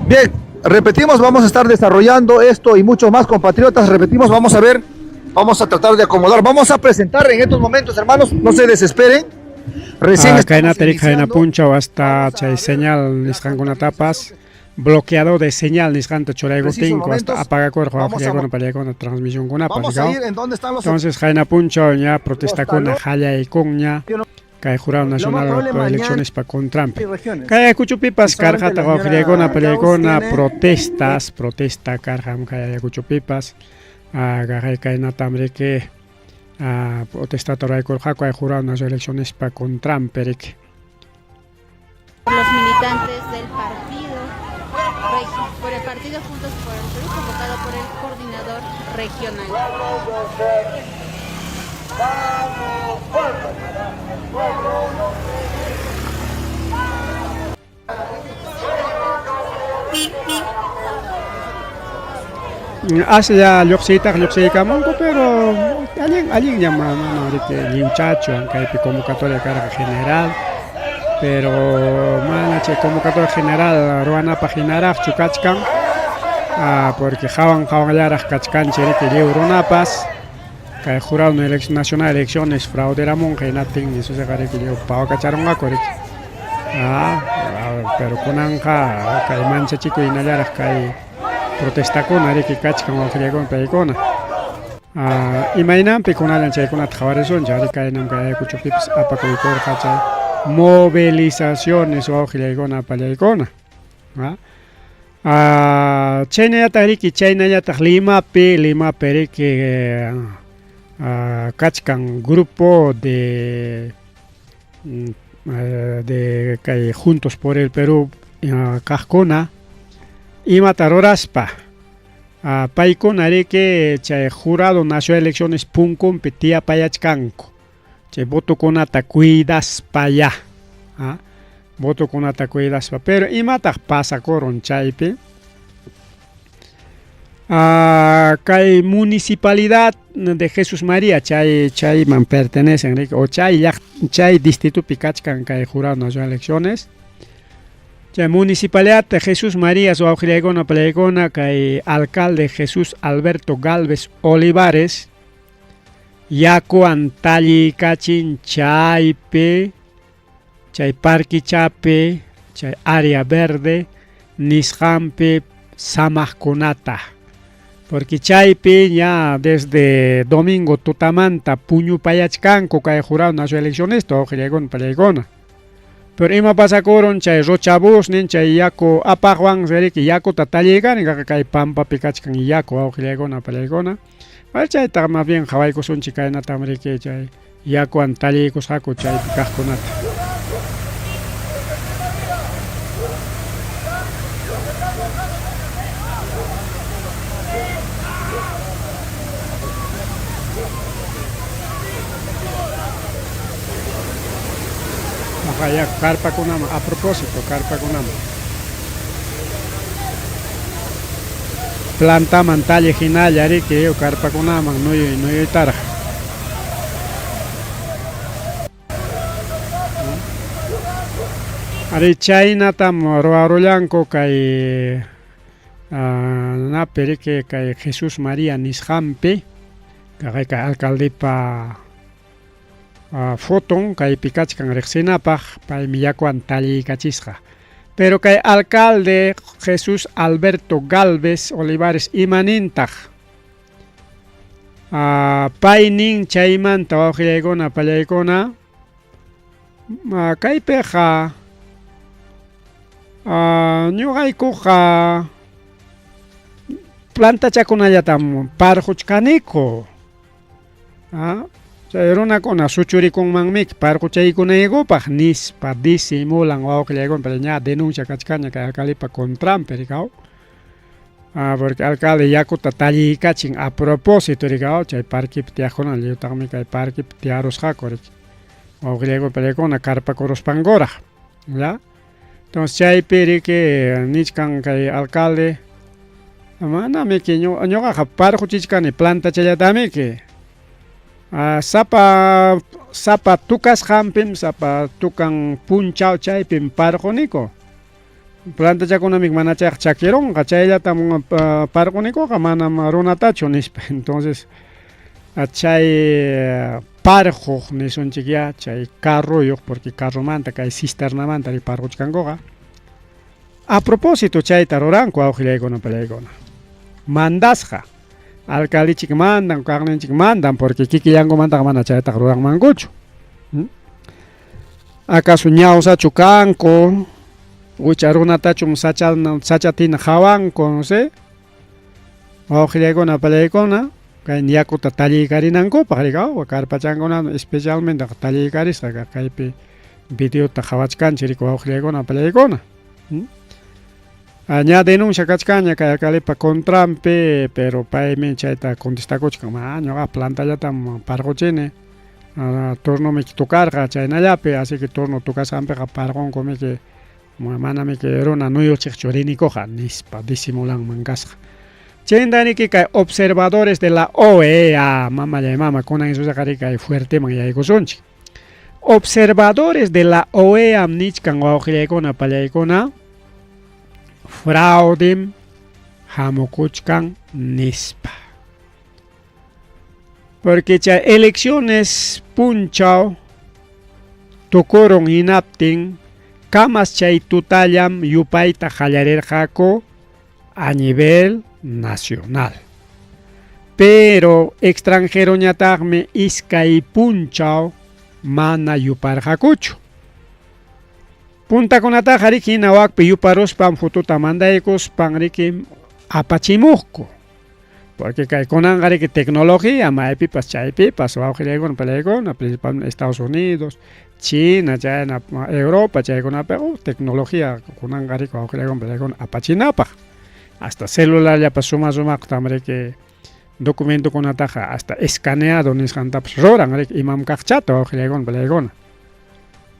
Bien, repetimos, vamos a estar desarrollando esto y mucho más, compatriotas. Repetimos, vamos a ver, vamos a tratar de acomodar, vamos a presentar en estos momentos, hermanos, no se desesperen. Recién
estamos iniciando. Punchaw hasta chay señal nisqankunatapas bloqueador de señal nisqanta churaykuptinku hasta apagakurqa wawqillaykuna pallaykuna transmisionkunapas.
Vamos a ir en dónde están los
Entonces qayna punchaw ña protestakuna qallaykunña kay Jurado Nacional por elecciones pa contranpi. Kay Ayacuchopipas karqataq wawqillaykuna pallaykuna protestas, protesta karqam kay Ayacuchopipas. Kay kaynatam riki protestata ruraykurqaku kay Jurado Nacional elecciones pa contranpi riki.
Los militantes del partido, por el partido Juntos por el Perú, convocado por el coordinador regional.
Aslla lluqsiytaqa lluqsiykamunku, pero allin allinllam mana riki lliwchachu kaypi convocatoria karqa general, pero mana chay convocatoria general ruwanapaq hinaraqchu kachkan, porque hawan hawanllaraq kachkanchik riki lliw runapas kay Jurado Nacional de Elecciones frauderamunqa hinaptin suceqa riki lliw pawakacharunqaku riki. Pero kunanqa kay manchachikuy hinallaraq kay protestakuna riki kachkan wawqillaykuna paykuna. Imaynanpi kunallan chaykunata qhawarisunchik ari kaynam kay Ayacuchopipas apakuykurqa chay movilizaciones wawqillaykuna pallaykuna. Chaynallataq riki chaynallataq Limapi, Limapi riki kachkan grupo de kay Juntos por el Perú kaqkuna imata ruraspa paykuna riki chay Jurado Nacional de Elecciones punkunpi tiyapayachkanku chay votokunata cuidaspaya, votokunata cuidaspa, pero imataq pasakurun chaypi kay municipalidad de Jesús María chay chayman pertenecen riki o chay chay distritupi kachkan kay Jurado Nacional de Elecciones chay municipalidad de Jesús María wawqillaykuna pallaykuna kay alcalde Jesús Alberto Galvez Olivares yakuwan talliykachin chaypi chay parquichapi chay área verde nisqanpi samaqkunata porque chaypi ña desde domingo tutamanta puñupayachkanku kay Jurado Nacional de Elecciones wawqillaykuna pallaykuna. Pero ima pasakurun chay rochabus nin chay yaku apaqwan riki yakuta talliykarin kay pampapi kachkan yaku wawqillaykuna pallaykuna. Chaytaqa más bien qhawaykusunchik kaynatam riki chay yakuwan talliykusqaku chaypi kaqkunata. Yaku karpakunaman a propósito karpakunaman plantaman talliq hinalla riki karpakunaman nuyuy nuyuytaraq. Ari chaynatam ruwarullanku kay napi riki kay Jesús María nisqanpi kay alcaldepa foton kaypi kachkan riqsinapaq paymi yakuwan talliykachisqa. Pero kay alcalde Jesús Alberto Galvez Olivares imanintaq. Pay nin chaymanta wawqillaykuna pallaykuna kaypiqa ñuqaykuqa plantachakunallatam parquchkaniku chay runakuna suchurikunmanmiki parquchaykunaykupaq nispa disimulan wawqillaykuna pero ña denuncia kachkanña kay alcaldepa contranpi rikaw. Ah, porque alcalde yakuta talliykachin a propósito rikaw chay parquepi tiyaqkuna lliwtaqmi kay parquepi tiyarusqaku riki wawqillaykuna pallaykuna karpakuruspankuraq ya entonces chaypi riki nichkan kay alcalde manamiki ñuqaqa parquchichkani plantachallatamiki ah, sapa sapa tukasqanpim sapa tukan punchaw chaypim parquniku Plantachakunamik mana chayqa chakirunqa, chayllatam parqunikuqa manam runatachu nispa. Entonces chay parquq nisunchikyá chay carroyuq porque carromanta kay cisternamanta ri parquchkankuqa a propósito chayta ruranku wawqillaykuna pallaykuna. Mandasqa alcaldichik mandan, kaqninchik mandan porque kikillankumantaqa mana chaytaqa ruranmankuchu. Acaso ñawsachu kanku? Wicha runatachum sachatina qawanku, no sé. Wawqillaykuna, apallaykuna, kay yakuta talliykarinankupaq rikaw, karpachankunata especialmente talliykarisqa kaypi videota qawachkanchik riki wawqillaykuna, apallaykuna. Ña denuncia kachkanña kay alcaldepa contranpi, pero paymi chayta contestakuchkan, ma ñuqa plantallatam parquchini. Turnomiki tocarqa chaynallapi, así que turno tocasqanpiqa parqunkumiki manamiki runa nuyuchiqchu rinikuqa nispa disimulanman kasqa. Chayndanniki kay observadores de la OEA, mamallay mama, kunan isusaqa kay fuerteman yaykusunchik. Observadores de la OEA nichkan wawqillaykuna pallaykuna fraudim hamukuchkan nispa. Porque chay elecciones punchaw tukurun hinaptin kamas chay tutallam yupayta qallarirqaku a nivel nacional. Pero extranjeroñataqmi iskay punchaw mana yuparqakuchu. Puntakunataqa riki hina wakpi yuparuspam fotuta mandaykuspan riki apachimuqku. Porque kay kunanqa riki tecnología maypipas chaypipas wawqillaykuna palaykuna principalmente Estados Unidos, China, chayna Europa chaykunapiqa tecnología kunanqa riki wawqillaykuna palaykuna apachinapaq. Hasta celularllapas suma sumaqtam riki documentokunataqa hasta escaneado nisqantapas ruran riki imam kaqchata wawqillaykuna palaykuna.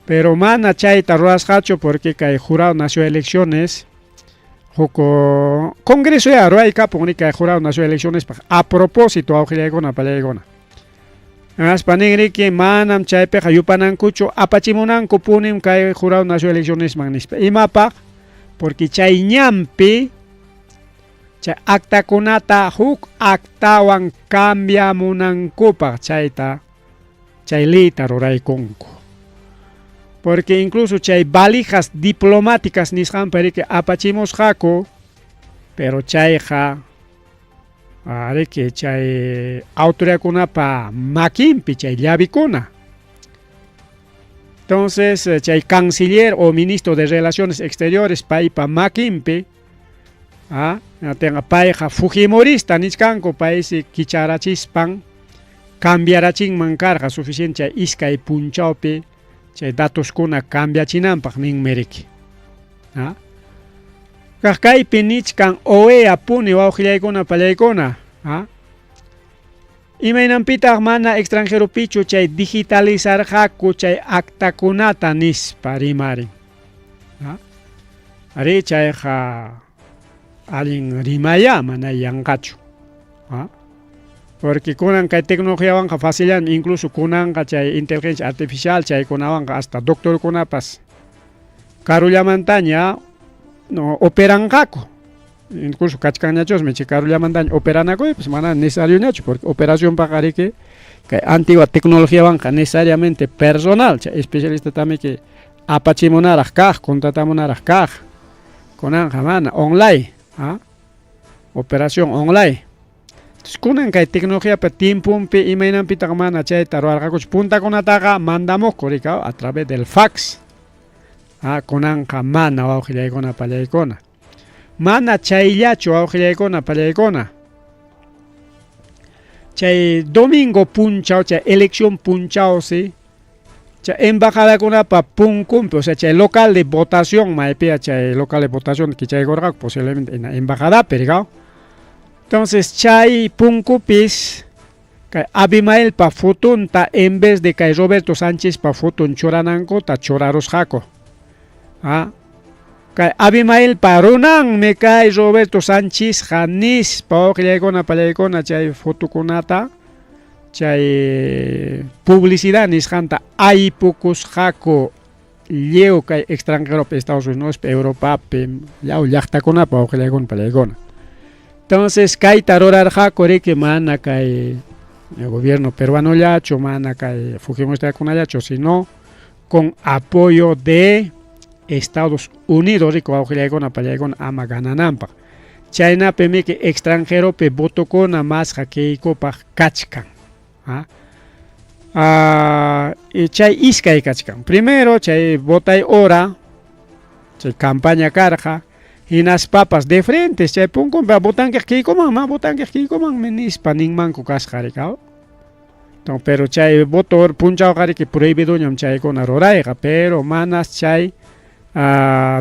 Pero mana chayta rurasqachu porque kay Jurado Nacional de Elecciones huk congreso ya ruwaykapun riki kay Jurado Nacional de Eleccionespaq a propósito wawqillaykuna pallaykuna. Hinaspa nin riki manam chaypiqa yupanankuchu apachimunanku punim kay Jurado Nacional de Eleccionesman nispa. Imapaq? Porque chay ñanpi chay actakunata huk actawan cambiamunankupaq chayta chay leyta ruraykunku. Porque incluso chay valijas diplomáticas nisqanpa riki apachimusqaku, pero chayqa riki chay autoridadkunapa makinpi chay llavikuna. Entonces chay canciller o ministro de Relaciones Exteriores paypa makinpi tenga payqa fujimorista nichkanku paysi kicharachispan cambiarachinman karqa suficiente chay iskay punchawpi chay datoskuna cambiachinanpaq ninmi riki. Kaq kaypi nichkan OEA puni wawqillaykuna pallaykuna. Imaynanpitaq mana extranjeropichu chay digitalizarqaku chay actakunata nispa rimarin. Ari chayqa allin rimaya mana yanqachu. Porque kunan kay tecnologiawanqa facillan incluso kunanqa chay inteligencia artificial chaykunawanqa hasta doctorkunapas karullamantaña no operanqaku. Incluso kachkanñachusmi chay karullamantaña operanakuypas mana necesarioñachu porque operacionpaqa riki kay antigua tecnologiawanqa necesariamente personal chay especialista tamiki apachimunaraq kaq, contratamunaraq kaq. Kunanqa mana online, operación online. Kunan kay tecnologiapa tiemponpi imaynanpitaq mana chayta ruwarqakuchu. Puntakunataqa mandamuqku rikaw a través del fax. Ah, kunanqa mana wawqillaykuna pallaykuna. Mana chayllachu wawqillaykuna pallaykuna. Chay domingo punchaw, chay elección punchawsi, chay embajadakunapa punkunpi, o sea, chay local de votación, maypiya chay local de votación kichaykurqaku posiblemente en embajadapi, rikaw. Entonces chay punkupis kay Abimaelpa fotonta en vez de kay Roberto Sánchezpa foton churanankuta churarusqaku. Ah, kay Abimaelpa runanmi kay Roberto Sánchezqa nispa wawqillaykuna pallaykuna chay fotokunata chay publicidad nisqanta aypukusqaku lliw kay extranjeropi Estados Unidospi Europapi llaw llaqtakunapa wawqillaykuna pallaykuna. Entonces kayta rurarqaku riki mana kay gobierno peruanollachu, mana kay fujimoristakunallachu, sino con apoyo de Estados Unidos riki wawqillaykuna pallaykuna ama ganananpaq. Chaynapi miki extranjeropi votokuna masqa Keikopaq kachkan. ¿Ah? Ah, y chay iskay kachkan. Primero chay votay hora, chay campaña karqa, hinaspapas de frente chay punkunpi votankiq Keikoman, ma votankiq Keikomanmi nispa ninmanku kasqa rikaw. Pero chay voto punchawqa riki prohibidoñam chaykuna rurayqa, pero manas chay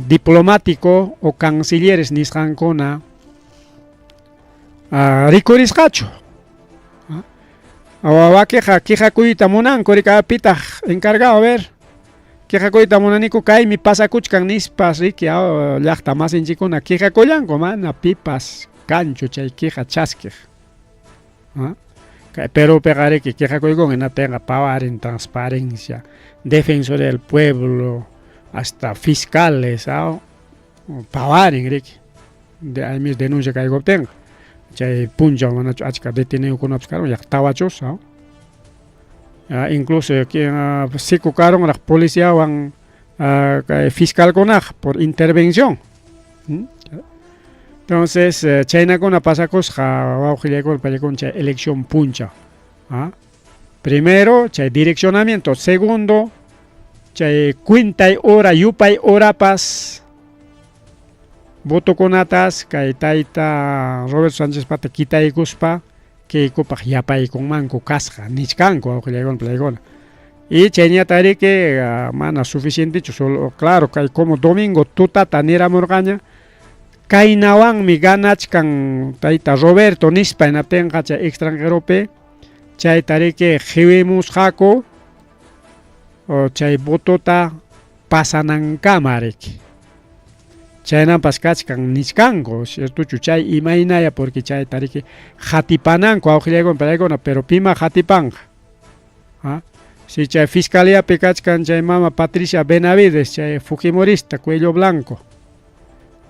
diplomático o cancilleres nisqankuna rikurisqachu. Wakiqa quejakuyta munanku riki pitaq encargado a ver quejakuyta munaniku kaymi pasakuchkan nispas riki llaqta masinchikkuna quejakullanku mana pipas kanchu chay queja chaskiq. Kay Perupiqa riki quejakuykun hinaptinqa pawarin transparencia, defensor del pueblo, hasta fiscales pawarin riki de ahí mismo denuncia kaykuptinqa. Chay punchaw manachu achka detenidokunapas karun yaqa tawachus incluso sikukarunraq policiawan kay fiscalkunaqa por intervención. Entonces chaynakuna pasakusqa wawqillaykuna pallaykuna chay elección punchaw. Primero chay direccionamiento, segundo chay cuentay hora yupay horapas votokunatas kay tayta Roberto Sánchez pata kitaykuspa Keikopaq yapaykunmanku kasqa nichkanku wawqillaykuna pallaykuna. Y chayñata riki mana suficientechu solo claro kay como domingo tutata niramurqaña kaynawanmi ganachkan tayta Roberto nispa hinaptinqa chay extranjeropi chayta riki qiwimusqaku chay votota pasanankama riki. Chaynampas kachkan nichkanku, ciertochu chay imaynaya porque chayta riki qatipananku wawqillaykuna pallaykuna, pero pima qatipanqa. Si chay fiscaliapi kachkan chay mama Patricia Benavides, chay fujimorista cuello blanco.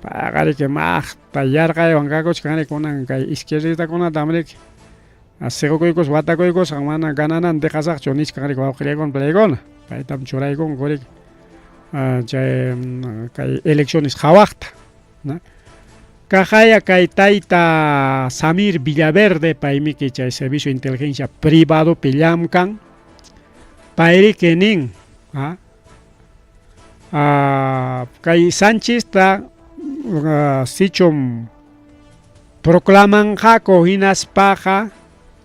Payqa riki maqta yarqaywan kakuchkan riki kunan kay izquierdistakunatam riki siqukuykuspa watakuykusqa mana ganananta deqasaqchu nichkan riki wawqillaykuna pallaykuna. Paytam churaykunku riki chay kay elecciones qhawaqta. Kaqaya kay tayta Samir Villaverde paymiki chay servicio de inteligencia privadopi llamkan. Payriki nin kay Sánchezta sichum proclamanqaku hinaspaqa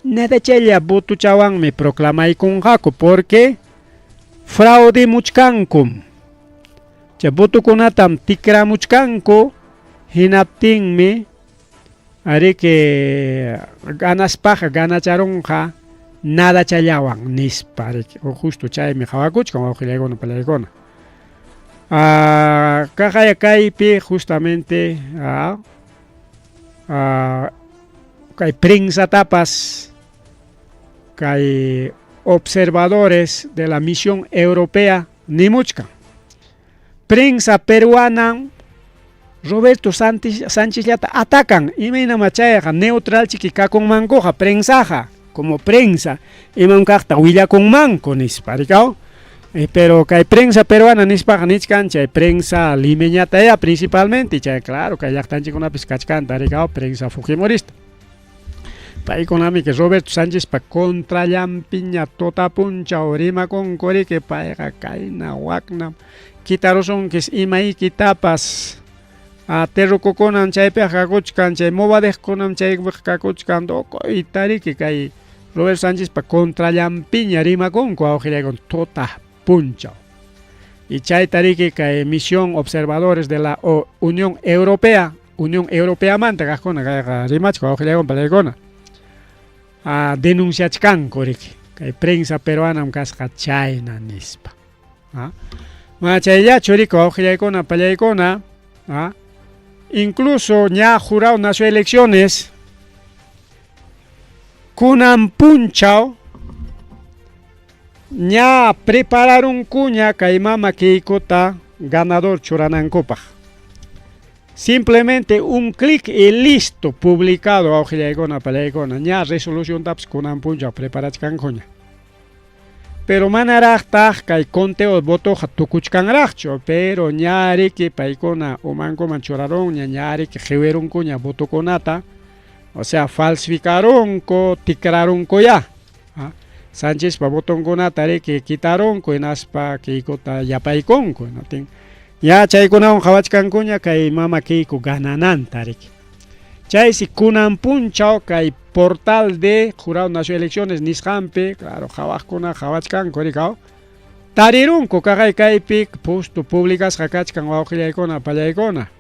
nadachalla votochawanmi proclamaykunqaku porque fraude muchkankum. Chay votokunatam tikramuchkanku hinaptinmi ariki ganaspaqa ganacharunqa nadachallawan nispa riki justo chaymi qhawakuchkan wawqillaykuna pallaykuna. Kaqaya kaypi justamente kay prensatapas kay observadores de la misión europea nimuchkan. Prensa peruana Roberto Sánchezllata atacan imaynama chayqa neutral chiki kakunmankuqa prensaqa como prensa imam kaqta willakunmanku nispa rikaw. Pero kay prensa peruana nispaqa nichkan chay prensa limeñataya principalmente chay claro kay llaqtanchikkunapis kachkanta rikaw prensa fujimorista. Paykunami que Roberto Sánchezpa contrallanpiña tuta punchaw rimakunku riki, payqa kayna waknam kitarusunkis imaykitapas. Terrukukunam chaypiqa kakuchkan, chay Movadejkunam chaypiqa kakuchkan, tukuyta riki kay Roberto Sánchezpa contrallanpiña rimakunku wawqillaykuna tuta punchaw. Y chayta riki kay misión observadores de la Unión Europea, Unión Europeamanta kaqkuna kayqa rimachka wawqillaykuna palaykuna. Denunciachkanku riki kay prensa peruanam kasqa chayna nispa. Mana chayllachu riki wawqillaykuna pallaykuna, incluso ña jurado nació elecciones kunan punchaw ña prepararunkuña kay mama Keikota ganador churanankupaq. Simplemente un clic y listo, publicado wawqillaykuna pallaykuna, ña resoluciontapas kunan punchaw preparachkankuña. Pero manaraqtaq kay conteo votoqa tukuchkanraqchu, pero ña riki paykuna umankuman churarunña, ña riki qiwirunkuña votokunata, o sea, falsificarunku, tikrarunku ya. Sánchezpa votonkunata riki kitarunku hinaspa Keikota yapaykunku, hinaptin ya chaykunawan qhawachkankuña kay mama Keiko ganananta riki. Chaysi kunan punchaw kay portal de Jurado Nacional de Elecciones nisqanpi, claro, qhawaqkuna qhawachkanku riki, tarirunku kaqay kaypi pustu publicasqa kachkan wawqillaykuna pallaykuna.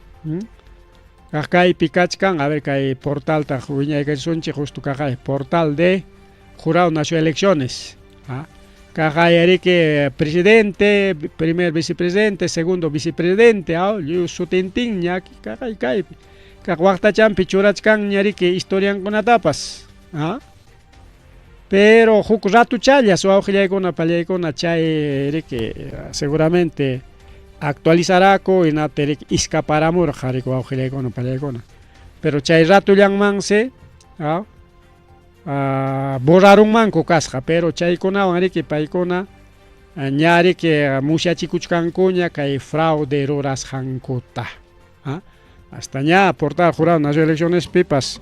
Kaq kaypi kachkan, a ver kay portalta wiñaykachisunchik justo kaqay portal de Jurado Nacional de Elecciones. Kaqay riki presidente, primer vicepresidente, segundo vicepresidente, lliw sutintinña kaqay kaypi. Kaq waqtachanpi churachkanña riki historiankunatapas. Pero huk ratuchallas wawqillaykuna pallaykuna chay riki seguramente actualizaraku hinaptin riki iskaparamurqa riki wawqillaykuna pallaykuna. Pero chay ratullanmansi borrarunmanku kasqa, pero chaykunawan riki paykuna ña riki musyachikuchkankuña kay fraude rurasqankuta. Hasta ña portal Jurado Nacional de Elecciones pipas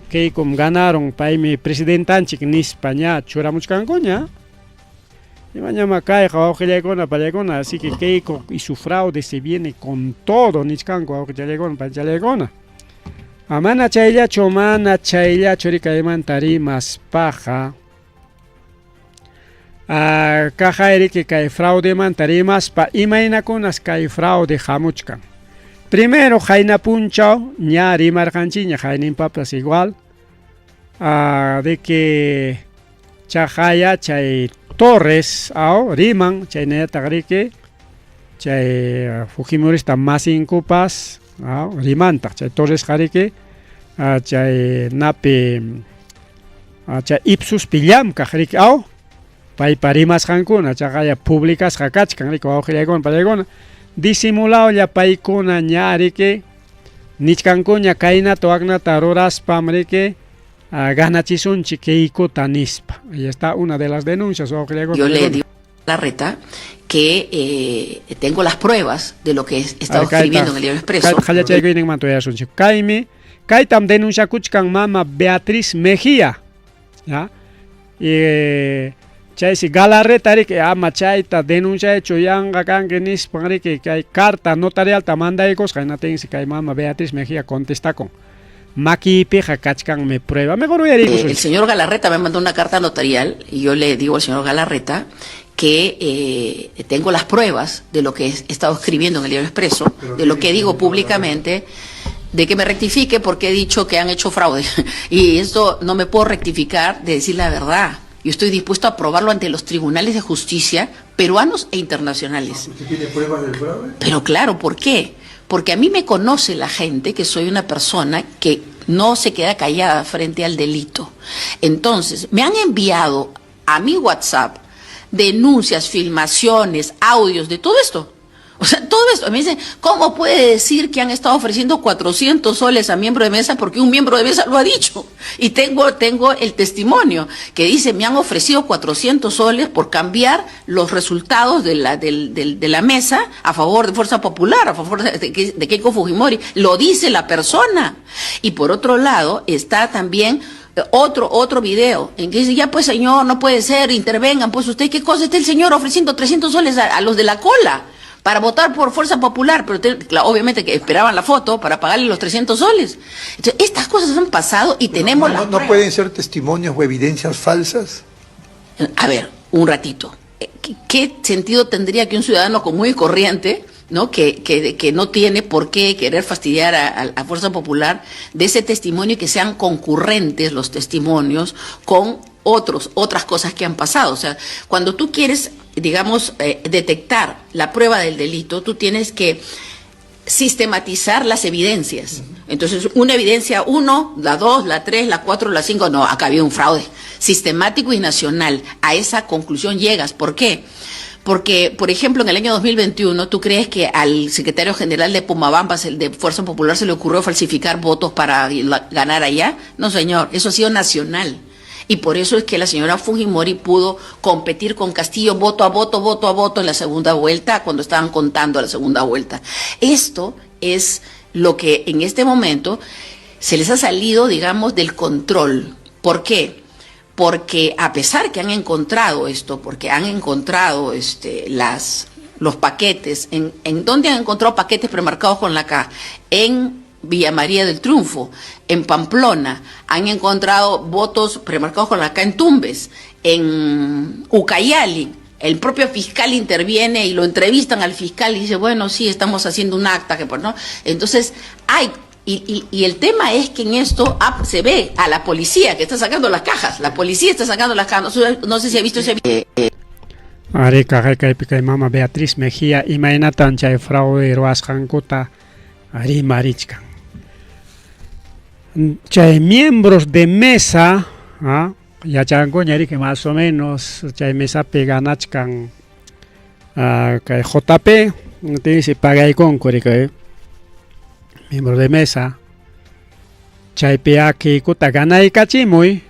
Keikom ganaron paymi presidentanchik nispa ña churamuchkankuña. Imañama kayqa wawqillaykuna pallaykuna, así que Keiko y su fraude se viene con todo nichkanku wawqichallaykuna pachallaykuna. Mana chayllachu, mana chayllachu rikaymanta rimaspaqa. Kaqay riki kay fraudemanta rimaspa imaynakunas kay fraude hamuchkan. Primero qayna punchaw ña rimarqanchikña qayninpapas igual, de que chaqaya chay Torres riman chaynallataq riki chay Fujimorista masinkupas rimantaq chay Torresqa riki chay napi chay Ipsuspi llamkaq riki paypa rimasqankuna chaqaya publicasqa kachkan riki wawqillaykuna pallaykuna disimulawlla paykuna ña riki nichkankuña kaynata waknata ruraspam riki ganachisunchik Keikota nispa. Ahí está una de las denuncias.
Yo le digo a Larreta que tengo las pruebas de lo que he estado escribiendo en el diario Expreso.
Kaymi, kaytam denunciakuchkan mama Beatriz Mejía. ¿Ya? Chaysi Galarreta riki ama chayta denunciachu yanqa kanki nispan riki kay carta notarialta mandaykusqa hinatinsi kay mama Beatriz Mejía contestakun. Makiypiqa kachkanmi prueba. Mejor uyariykusun.
El señor Galarreta me mandó una carta notarial y yo le digo al señor Galarreta que tengo las pruebas de lo que he estado escribiendo en el diario Expreso, de lo que digo públicamente, de que me rectifique porque he dicho que han hecho fraude. Y esto no me puedo rectificar de decir la verdad. Yo estoy dispuesto a probarlo ante los tribunales de justicia peruanos e internacionales.
¿Usted tiene pruebas del fraude?
Pero claro, ¿por qué? Porque a mí me conoce la gente que soy una persona que no se queda callada frente al delito. Entonces, me han enviado a mi WhatsApp denuncias, filmaciones, audios de todo esto. O sea, todo esto. Me dicen, ¿cómo puede decir que han estado ofreciendo 400 soles a miembro de mesa? Porque un miembro de mesa lo ha dicho. Y tengo el testimonio que dice, me han ofrecido 400 soles por cambiar los resultados de la mesa a favor de Fuerza Popular, a favor de Keiko Fujimori. Lo dice la persona. Y por otro lado, está también... Otro, otro video en que dice, ya pues señor, no puede ser, intervengan, pues usted, ¿qué cosa está el señor ofreciendo 300 soles a los de la cola para votar por Fuerza Popular? Pero obviamente que esperaban la foto para pagarle los 300 soles. Entonces, estas cosas han pasado y tenemos
¿No, no pueden ser testimonios o evidencias falsas?
A ver, un ratito. ¿Qué sentido tendría que un ciudadano común y corriente, ¿no? Que no tiene por qué querer fastidiar a Fuerza Popular, de ese testimonio y que sean concurrentes los testimonios con otras cosas que han pasado? O sea, cuando tú quieres, digamos, detectar la prueba del delito, tú tienes que sistematizar las evidencias. Entonces, una evidencia 1, la 2, la 3, la 4, la 5, no, acá había un fraude sistemático y nacional. A esa conclusión llegas. ¿Por qué? Porque, por ejemplo, en el año 2021, ¿tú crees que al secretario general de Pomabampas, el de Fuerza Popular, se le ocurrió falsificar votos para ganar allá? No, señor, eso ha sido nacional. Y por eso es que la señora Fujimori pudo competir con Castillo voto a voto, voto a voto en la segunda vuelta, cuando estaban contando la segunda vuelta. Esto es lo que en este momento se les ha salido, digamos, del control. ¿Por qué? Porque a pesar que han encontrado esto, porque han encontrado los paquetes, ¿en dónde han encontrado paquetes premarcados con la K? En Villa María del Triunfo, en Pamplona, han encontrado votos premarcados con la K en Tumbes, en Ucayali. El propio fiscal interviene y lo entrevistan al fiscal y dice, bueno, sí, estamos haciendo un acta, que pues, ¿no? Entonces, hay, y el tema es que en esto se ve a la policía que está sacando las cajas, la policía está sacando las cajas, no sé si ha visto ese video.
Areca, kaypi mama Beatriz Mejía, imaynatan chay fraude ruwasqankuta rimarichkan. Chay miembros de mesa, yachankuña riki más o menos, chay mesapi ganachkan kay JP, dice pagaykunku riki, miembro de mesa, chaypi akiykuta ganaykachimuy,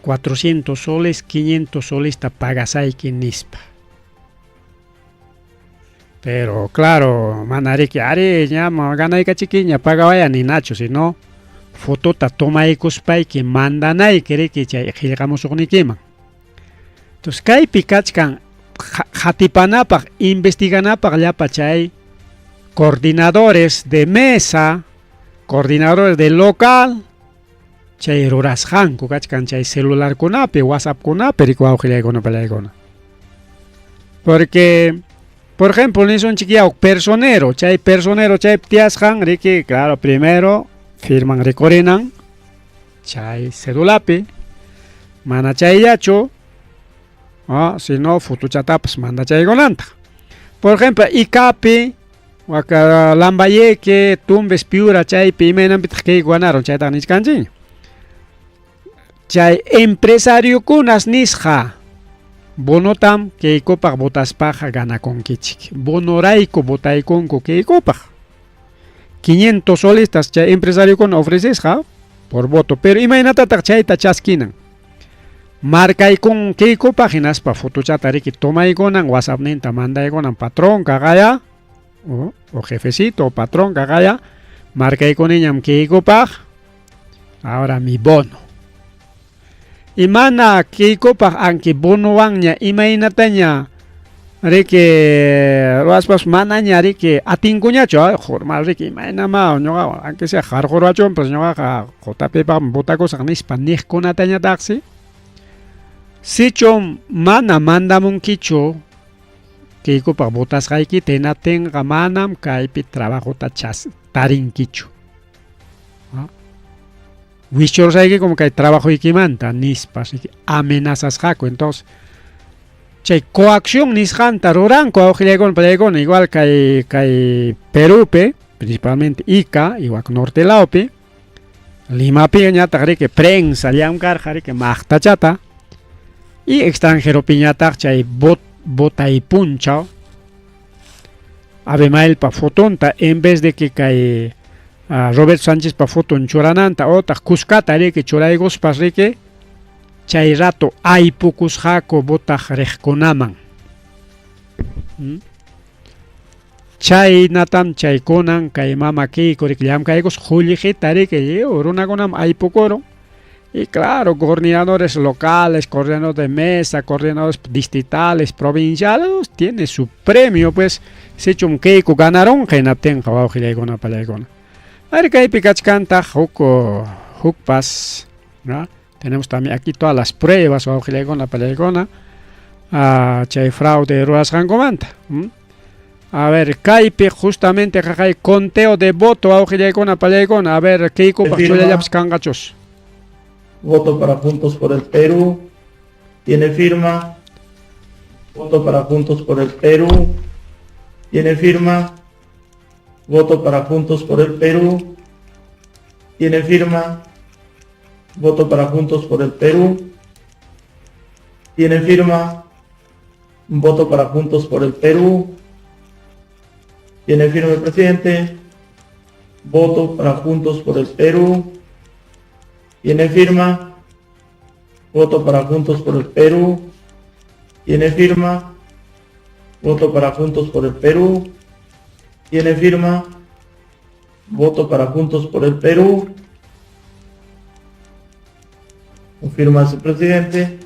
400 soles, 500 soles ta pagasayki nispa. Pero claro, manariki ari ña ganaykachikiña pagawaya ninachu, sino fotota tomaykuspayki mandanayki riki chay qillqamusuqniykiman. Entonces kaypi kachkan qatipanapaq, investiganapaq llapa chay coordinadores de mesa, coordinadores de local, chay rurasqanku kachkan chay celularkunapi, WhatsAppkunapi riki wawqillaykuna palaykuna. Porque, por ejemplo, nisunchik yaw personero, chay personero chay tiyasqan riki, claro, primero firman rikurinan chay cedulapi, mana chayllachu, sino fotochatapas manda chaykunanta. Por ejemplo, Icapi, waka Lambayeque, Tumbes, Piura, chaypi imaynanpitaq kay ganaron chaytaqa nichkanchikña. Chay empresariokunas nisqa bonotam keykupaq votaspaqa ganakunkichik. Bonorayku votaykunku keykupaq. 500 solistas chay empresariokuna ofrecesqa por voto, pero imaynatataq chayta chaskinan. Markaykun keykupaq hinaspa fotochata riki tomaykunan WhatsAppninta mandaykunan patrón kaqaya o jefecito o patrón kaqaya markaykuniñam keykupaq ahora mi bono. Y mana keykupaq anki bonowanña imaynataña riki ruwaspas manaña riki atinkuñachu, formal riki imaynama ñuqa aunque sea qarqurwachunpas ñuqaqa JPpaqmi votakusaq nispa niqkunatañataqsi sichum mana mandamunkichu keykupaq votasqaykita hinaptinqa manam kaypi trabajota tarinkichu. Wichurusayki como kay trabajoykimanta nispa riki amenazasqaku. Entonces chay coacción nisqanta ruranku awqillaykuna palaykuna igual kay Perúpi, principalmente Ica, igual norte lawpi, Limapi ñataq riki prensa llamkarqa riki maqtachata y extranjeropiñataq chay botay punchaw Abimaelpa fotonta en vez de que kay Roberto Sánchezpa foton churananta otaq kuskata riki churaykuspas riki chay rato aypukusqaku botaq riqkunaman. Chaynatam chaykunan kay mama Keiko riki llamkaykus qullqita riki lliw runakunam aypukurun. Y claro, coordinadores locales, coordinadores de mesa, coordinadores distritales, provinciales, tiene su premio, pues, sichum Keiko ganaron, hinaptinqa wawqillaykuna pallaykuna. Ari kaypi kachkantaq huk hukpas, ¿no? Tenemos también aquí todas las pruebas, wawqillaykuna pallaykuna, chay fraude ruwasqankumanta. A ver, kaypi justamente qaqay conteo de voto, wawqillaykuna pallaykuna, a ver, Keikopaq chullallapas kanqachus.
Voto para Juntos por el Perú. Tiene firma. Voto para Juntos por el Perú. Tiene firma. Voto para Juntos por el Perú. Tiene firma. Voto para Juntos por el Perú. Tiene firma. Voto para Juntos por el Perú. Tiene firma el presidente. Voto para Juntos por el Perú. Tiene firma. Voto para Juntos por el Perú. Tiene firma. Voto para Juntos por el Perú. Tiene firma. Voto para Juntos por el Perú. Confirma su presidente.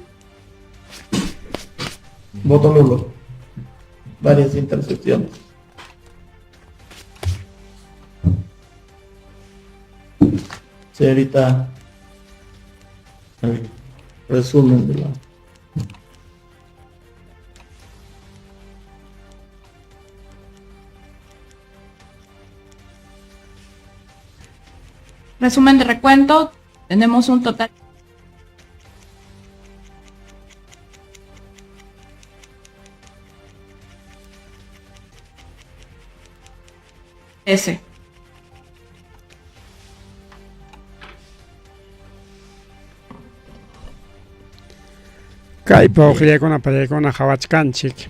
Voto nulo. Varias intercepciones. Señorita, el resumen de la...
Resumen de recuento, tenemos un total S.
Kaypa uqllaykuna pallaykuna qhawachkanchik.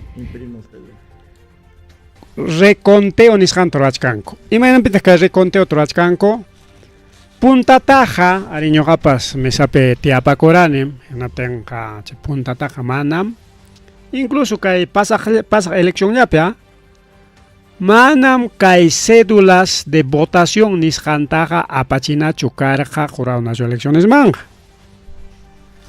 Reconteo nisqanta ruwachkanku. Imaynanpitaq kay reconteota ruwachkanku? Puntataqa ari ñuqapas mesapi tiyapakurani, hinaptinqa chay puntataqa manam incluso kay pasaq pasaq eleccionllapi a manam kay cédulas de votación nisqantaqa apachinachu karqa Jurado Nacional de Eleccionesmanqa.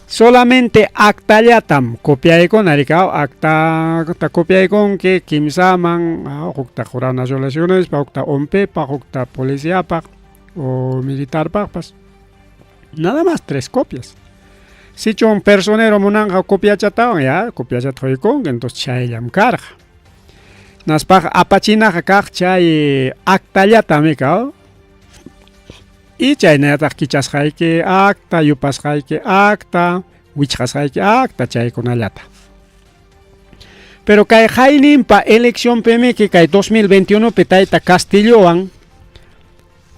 Solamente actallatam copiaykuna rikaw, actata copiaykunki kimsaman, hukta Jurado Nacional de Eleccionespaq, hukta ONPepaq, hukta policiapaq o militarpaqpas. Nada más tres copias. Sichum personero munanqa copiachatawan ya, copiachata quykunki, entonces chayllam karqa. Naspaq apachinaqa kaq chay actallatam ikaw. Y chaynallataq kichasqayki acta, yupasqayki acta, wichqasqayki acta, chaykunallata. Pero kay hayninpa eleccionpimiki kay 2021pi tayta Castillowan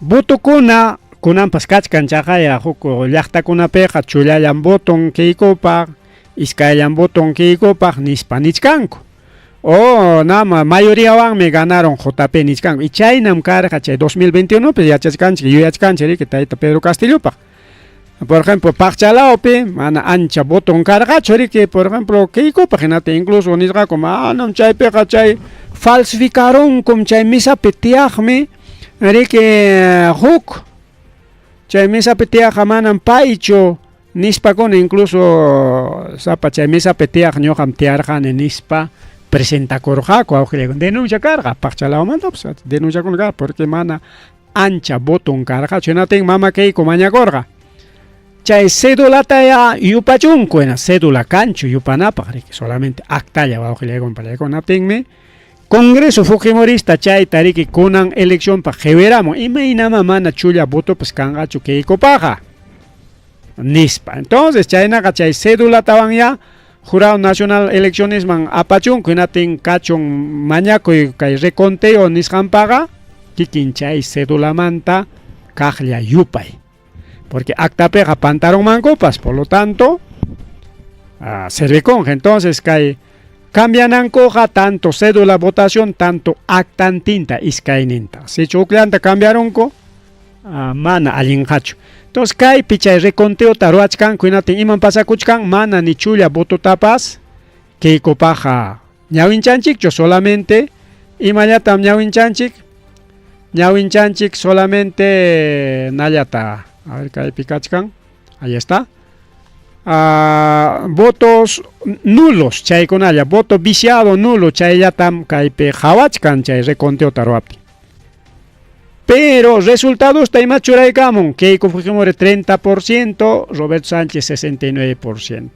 votokuna kunanpas kachkan chaqaya huk llaqtakunapiqa chullallam voton Keikopaq, iskayllam voton Keikopaq nispa nichkanku. O nama mayoriawanmi ganaron JP nichkanku. Y chaynam karqa chay 2021pi yachachkanchik, yuyachkanchik riki tayta Pedro Castillopaq. Por ejemplo, Paqchalawpi mana ancha voton karqachu riki, por ejemplo, Keikopaq hinaptin incluso nisqaku manam chaypiqa chay falsificarunkum chay misapi tiyaqmi riki huk chay misapi tiyaqqa manam paychu nispakuna incluso sapa chay misapi tiyaq ñuqam tiyarqani nispa presentakurqaku wawqillaykuna denuncia karqa Paqchalawmantapas denunciakuna karqa porque mana ancha voton karqachu hinaptin mama Keiko mañakurqa chay cédulataya yupachunku hina cédula kanchu yupanapaq riki solamente actalla wawqillaykuna pallaykuna hinaptinmi Congreso Fujimorista chayta riki kunan eleccionpaq qiwiramun imaynama mana chulla votopas kanqachu Keikopaqa nispa. Entonces chaynaqa chay cédulatawan ya Jurado Nacional Eleccionesman apachunku hinaptin kachun mañakuy kay reconteo nisqanpaqa kikin chay cédulamanta kaqlla yupay. Porque actapiqa pantarunmankupas, por lo tanto, servikunqa. Entonces kay cambianankuqa tanto cédula votación, tanto actantinta iskayninta. Sichu hukllanta cambiarunku, mana allinqachu. Entonces kaypi chay reconteota ruwachkanku hinaptin imam pasakuchkan mana ni chulla vototapas Keikopaqqa ñawinchanchikchu, solamente imallatam ñawinchanchik, ñawinchanchik solamente nallata. A ver kaypi kachkan. Ahí está. Votos nulos chaykunalla, voto viciado nulo chayllatam kaypi qhawachkan chay reconteota ruwaptin. Pero resultados ima churaykamun, Keiko Fujimori 30%, Roberto Sánchez 69%.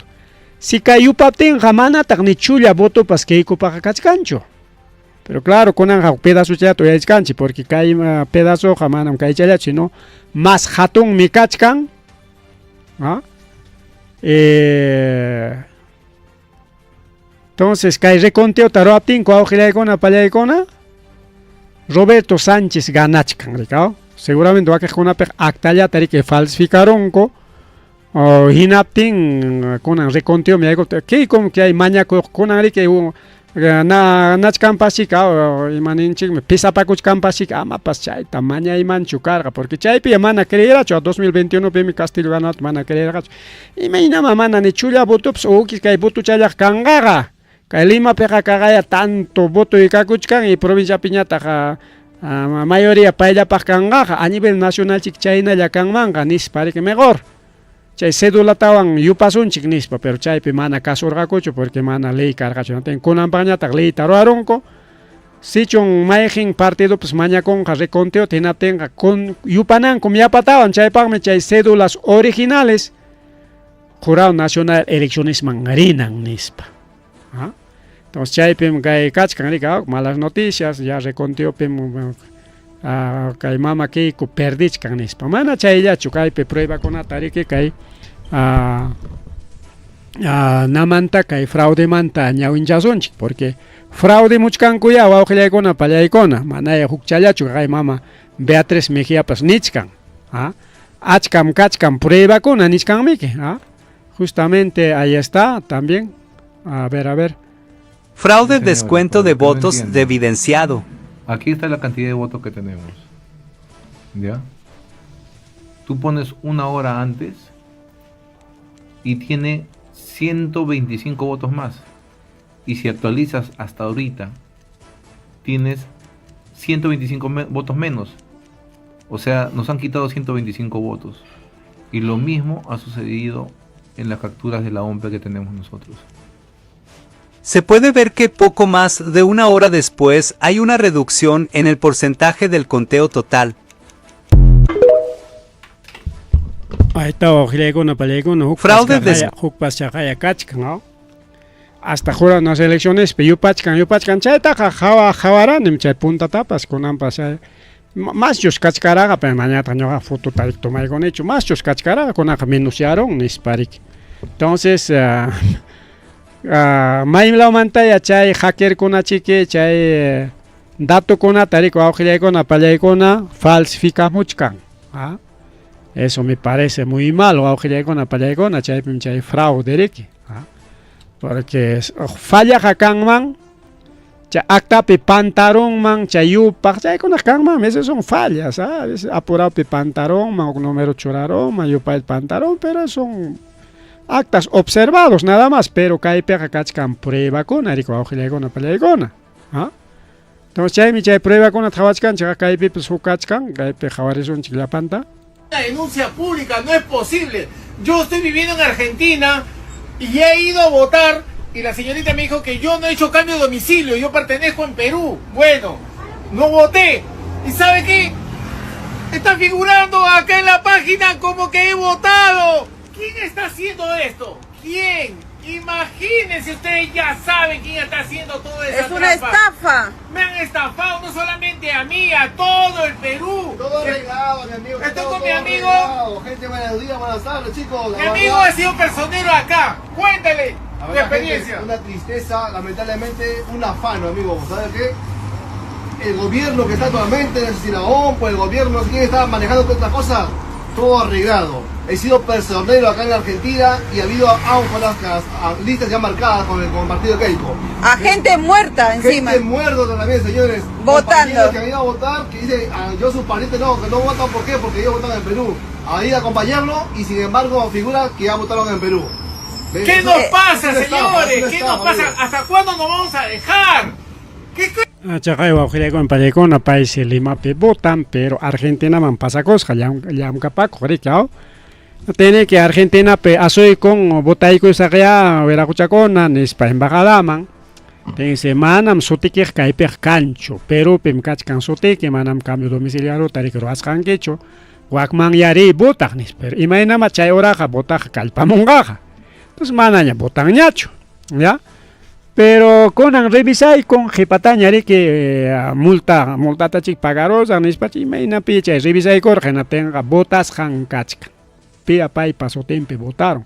Si kay yupaptinqa manataq ni chulla votopas Keikopaqa kachkanchu. Pero claro, kunanqa pedazochallata uyarichkanchik porque kay pedazoqa manam kaychallachu, sino mas hatunmi kachkan. ¿Ah? Entonces, kay reconteota ruwaptinku wawqillaykuna pallaykuna, Roberto Sánchez ganachkan, rikao. Seguramente wakiqkunapiq actallata riki falsificarunku. Hinaptin kunan reconteomi yaykuptin Keiko que hay mañakuqkunan riki na nachkanpasik ima ninchikmi pesapakuchkanpasik amapas chayta mañaymanchu karqa porque chaypi mana creerachu 2021 pimi Castillo ganado mana creerqachu imaynama mana ni chulla votopas ukis kay votochallaq kanqaqa kay Limapiqa kaqaya tanto voto kakuchkan y provinciapiñataq mayoría payllapaq kanqaqa a nivel nacional chik chaynalla kanmanqa nispa riki mejor chay cédulatawan yupasunchik nispa, pero chaypi mana kasurqakuchu porque mana ley karqachu. Kunanpaqñataq leyta ruwarunku sichun mayqin partidopas mañakunqa reconteota hinaptinqa kun yupanankum yapatawan chaypaqmi chay cédulas originales Jurado Nacional Eleccionesman rinan nispa. ¿Ah? Entonces chaypim kay kachkan rika malas noticias ya reconteopim kay mama Keiko perdichkan nispa. Mana chayllachu kaypi pruebakunata riki kay namanta kay fraudemanta ñawinchasunchik porque fraude muchkankuya wawqillaykuna pallaykuna manaya hukchallachu kay mama Beatriz Mejiapas nichkan. ¿Ah? Achkam kachkan pruebakuna nichkanmiki. ¿Ah? Justamente ahí está también. A ver, a ver.
Fraude, señor, descuento de votos no evidenciado.
Aquí está la cantidad de votos que tenemos. ¿Ya? Tú pones una hora antes y tiene 125 votos más. Y si actualizas hasta ahorita, tienes 125 votos menos. O sea, nos han quitado 125 votos. Y lo mismo ha sucedido en las capturas de la OMPE que tenemos nosotros.
Se puede ver que poco más de una hora después hay una reducción en el porcentaje del conteo total.
Ahí está, wawqillaykuna pallaykuna huk
Fraude des
hukpas chaqaya kachkan, ¿no? Hasta juran las elecciones yupachkan yupachkan chaytaqa hawa hawaranim chay puntatapas kunanpas maschus kachkaraqa pero mañataq ñuqa fotota tomaykunichu maschus kachkaraqa kunanqa menosyaron nispa riki. Entonces maylawmantaya chay hackerkunachiki chay datokunata riki wawqillaykuna pallaykuna falsificamuchkan. ¿Ah? Eso me parece muy mal, wawqillaykuna pallaykuna chaypim chay fraude riki. ¿Ah? Porque fallaqa kanman chay actapi pantarunman chay yupaq chaykuna kanman, esas son fallas, ¿ah? A veces apurapi pantarunman huk número churarunman yupay pantarun, pero son actas observados nada más, pero kaypiqa kachkan pruebakuna riki wawqillaykuna pallaykuna. ¿Ah? Entonces chaymi chay pruebakunata qhawachkanchik kaypipas huk kachkan, kaypi qhawarisunchik llapanta.
Una denuncia pública, no es posible. Yo estoy viviendo en Argentina y he ido a votar y la señorita me dijo que yo no he hecho cambio de domicilio, yo pertenezco en Perú. Bueno, no voté. ¿Y sabe qué? Está figurando acá en la página como que he votado. ¿Quién está haciendo esto? ¿Quién? Imagínense, ustedes ya saben quién está haciendo todo eso.
Es una estafa.
Me han estafado no solamente a mí, a todo el Perú.
Todo arreglado, mi amigo.
Estoy
todo,
con mi
todo
amigo.
arreglado. Gente, buenos días, buenas tardes, chicos.
Mi amigo ha sido personero acá. Cuéntale
La
tu
verdad,
experiencia.
gente, una tristeza, lamentablemente, un afano, amigo. ¿Sabes qué? El gobierno que está actualmente, no sé si la OMPO, el gobierno, no sé quién está manejando toda esta cosa, todo arreglado. He sido personero acá en la Argentina y ha habido aún con las listas ya marcadas con el partido Keiko.
A gente muerta encima.
Gente muerta también, señores.
Votando.
Compañeros que han ido a votar, que dicen, yo sus parientes no, que no votan, ¿por qué? Porque ellos votan en Perú. Ahí acompañarlo y sin embargo figura que ya votaron en Perú. ¿Ves?
¿Qué
Eso
nos pasa,
es una estafa,
señores?
es una
¿Qué
estafa,
nos pasa?
amigo.
¿Hasta cuándo nos vamos a dejar? ¿Qué
Chaqay wawqillaykuna pallaykuna paysi Limapi votan, pero Argentinaman pasakusqa llamkapakuq riki, aw? Tiene que Argentinapi asuykun votaykuysaqyá wiraquchakuna nispa embajadaman. Tinsi manam sutikiq kaypiq kanchu, Perupim kachkan sutiki, manam cambio domiciliariota riki ruwasqankichu, wakmanyá riy votaq nispa. Pero imaynamá chay horaqa votaqqa kallpamunqaqa. Entonces manaña votanñachu, ya. Pero kunan revisaykun qhipataña riki multa multatachik pagarusaq nispacha imaynapi chay revisaykurqa hinaptinqa votasqan kachkan. Pia paypa sutinpi votaron.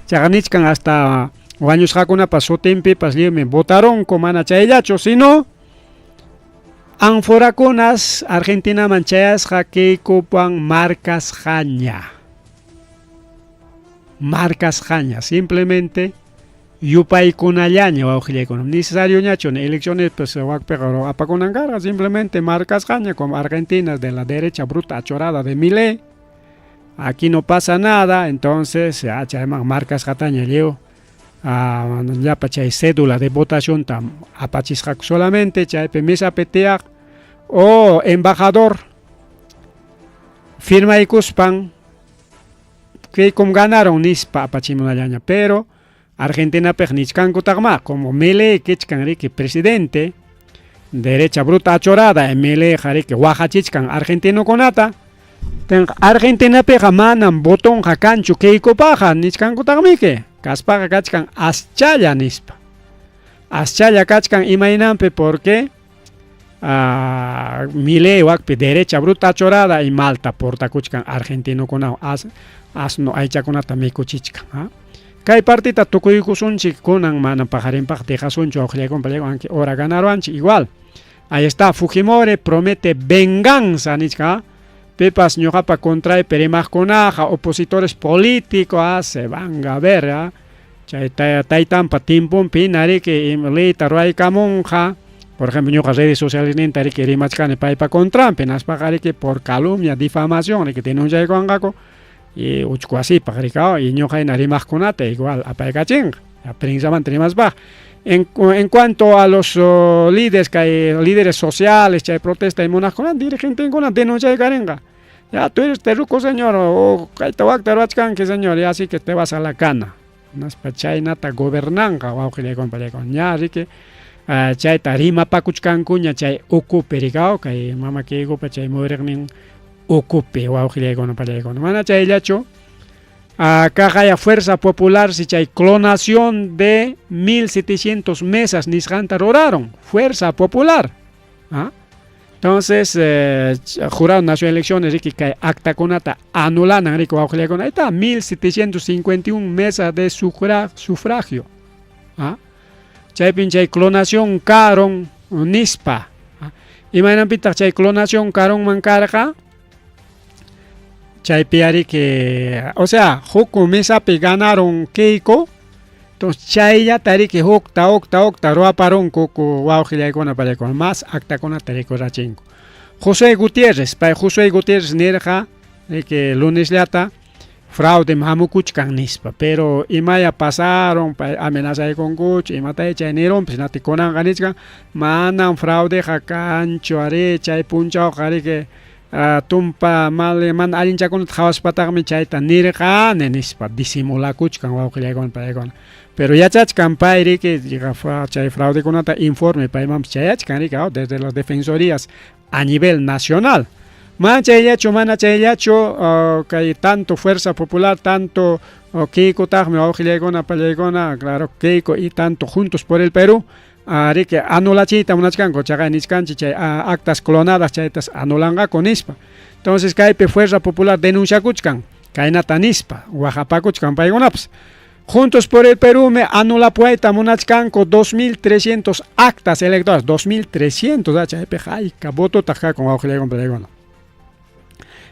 Chaqa nichkan hasta wañusqakunapa sutinpipas lliwmi votaronku mana chayllachu, sino anforakunas Argentinaman chayasqa Keikowan marcasqaña. Marcasqaña, simplemente yupaykunallaña wawqillaykuna necesarioñachu ni elecciones pues wakpiqa apakunan karqa simplemente marcasqaña como Argentina de la derecha bruta achorada de Milei aquí no pasa nada entonces chayman marcasqataña lliw llapa chay cédula de votacionta apachisqaku solamente chaypi mesapi tiyaq o embajador firmaykuspan Kaykum ganaron nispa apachimunallaña, pero Argentinapiq nichkankutaqmá, como Milei kichkan riki presidente, derecha bruta achorada, Mileiqa riki waqachichkan argentinokunata, tinqa Argentinapiqa manam votonqa kanchu Keikopaqqa nichkankutaqmiki, kaspaqa kachkan aschalla nispa. Aschalla kachkan imaynanpi porque Milei wakpi derecha bruta achorada y malta portakuchkan argentinokunawan as, asno aychakunata mikuchichkan. ¿Ah? Kay partita tukuykusunchik kunan mana paqarinpaq dejasunchu wawqillaykuwan pallaykuwan aunque hora ganaruanchik igual. Ahí está Fujimori promete venganza nichka. Pipas ñuqapa contraypi rimaqkunaqa opositores políticos ah, se van a ver ah. Chay taytanpa tiemponpi hina riki leyta ruwaykamunqa. Por ejemplo, ñuqa redes sociales ninta riki rimachkani paypa contranpi, hinaspaqa riki por calumnia, difamación riki denunciaykuwanqaku y uchku wasipaq riki y ñuqa hina rimaqkunata igual apaykachinqa prensamanta rimaspaqa. En, en cuanto a los líderes, kay líderes sociales, chay protesta y munaqkuna, dirigentenkuna denunciaykarinqa. Ya tú eres terruco, señor, o kayta wakta ruwachkanki, señor, y así que te vas a la cana. Hinaspa chaynata gobernanqa wawqillaykuna pallaykuna. Ña riki chayta rimapakuchkankuña chay ukupi rikaw kay mama Keikopa chay muyuriqnin ukupi wawqillaykuna pallaykuna. Mana chayllachu kaqaya Fuerza Popular si chay clonación de 1700 mesas nisqanta ruraron. Fuerza Popular. ¿Ah? Entonces, Jurado Nacional de Elecciones, riki kay actakunata anulanan riki wawqillaykuna. Ahí está, 1751 mesas de sufragio. ¿Ah? Chaypin chay clonación karon nispa. ¿Ah? Imaynanpitaq chay clonación karonman karqa? Chaypi ariki, o sea, huk mesapi ganaron Keiko, entonces chayllata riki hukta, hukta, hukta ruwaparunku wawqillaykuna pallaykuna, más actakunata rikurachinku. José Gutiérrez, pay José Gutiérrez nirqa, riki lunesllata fraude hamukuchkan nispa, pero imaya pasaron, pay amenazaykunkuchu, imatay chay nirunpis, nati kunanqa nichkan, manam fraudeqa kanchu ari, chay punchawqa riki tumpa mana allinchakunata qhawaspataqmi chayta nirqani nispa disimulakuchkan wawqillaykuna paykuna. Pero yachachkan pay riki chay fraudekunata informe paymanpas chayachkan riki desde las defensorías a nivel nacional. Mana chayllachu, mana chayllachu, kay tanto Fuerza Popular, tanto Keikotaqmi wawqillaykuna pallaykuna, claro, Keiko y tanto Juntos por el Perú, riki anulachiyta munachkanku, chaqay nichkanchik chay actas clonadas chaytas anulanqaku nispa. Entonces kaypi Fuerza Popular denunciakuchkan, kaynata nispa, waqapakuchkan paykunapas. Juntos por el Perú me anulapuayta munachkanku 2300 actas electorales, 2300, chaypi hayka vototaq kakun wawqillaykuna pallaykuna.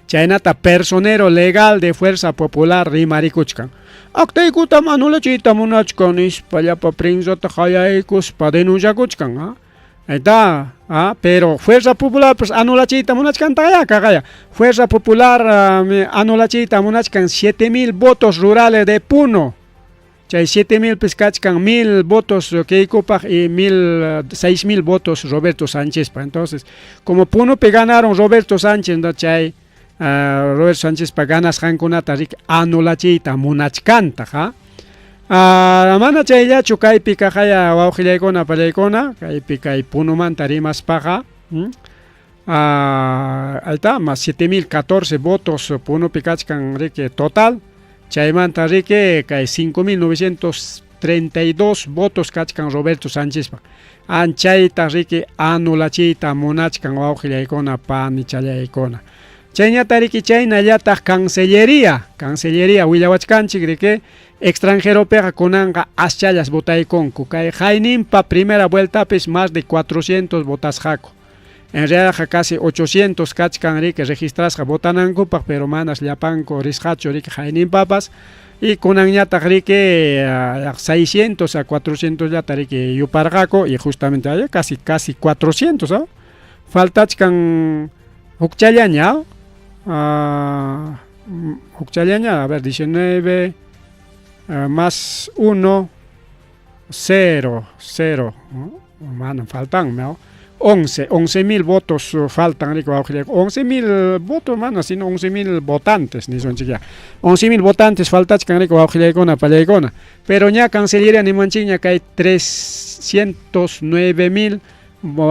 Chaynata personero legal de Fuerza Popular rimarikuchkan. Actaykutam anulachiyta munachkan nispa llapa prensata qayaykuspa denunciakuchkan. ¿Ah? Ahí está, ¿ah? Pero Fuerza Popular pues anulachiyta munachkan taya kaqaya. Fuerza Popular anulachiyta munachkan 7000 votos rurales de Puno. Chay 7000 pues kachkan 1000 votos Keikopaq y 6000 votos Roberto Sánchez. Entonces, como Puno pe ganaron Roberto Sánchez, ¿no? Chay Roberto Sánchezpa ganasqankunata riki anulachiyta munachkantaq ha. Mana chayllachu kaypi kaqaya wawqillaykuna pallaykuna kaypi kay Punomanta rimaspaqa ahí está, más 7014 votos Punopi kachkan riki total, chaymanta riki kay 5932 votos kachkan Roberto Sánchezpa. Anchayta riki anulachiyta munachkan wawqillaykuna panichallaykuna. Chayñata riki chaynallataq Cancillería, Cancillería willawachkanchik riki extranjeropiqa kunanqa aschallas votaykunku. Kay hayninpa primera vueltapis más de 400 votasqaku. En realidad casi 800 kachkan riki registrasqa votanankupaq, pero manas llapanku risqachu riki hayninpapas. Y kunanñataq riki 600 a 400 llata riki yuparqaku y justamente allá casi, casi 400, ¿no? Faltachkan hukchallaña, hukchallaña, a ver, 19 más 1, 0, 0, ¿no? Manam faltan, ¿no? 11, 11.000 votos faltan, rico, 11.000 votos, mano, sino 11.000 votantes, ni son chiquilla. 11.000 votantes faltachkan, rico, wawqillaykuna, pallaykuna. Pero ña Cancillería nimanchikña kay 309.000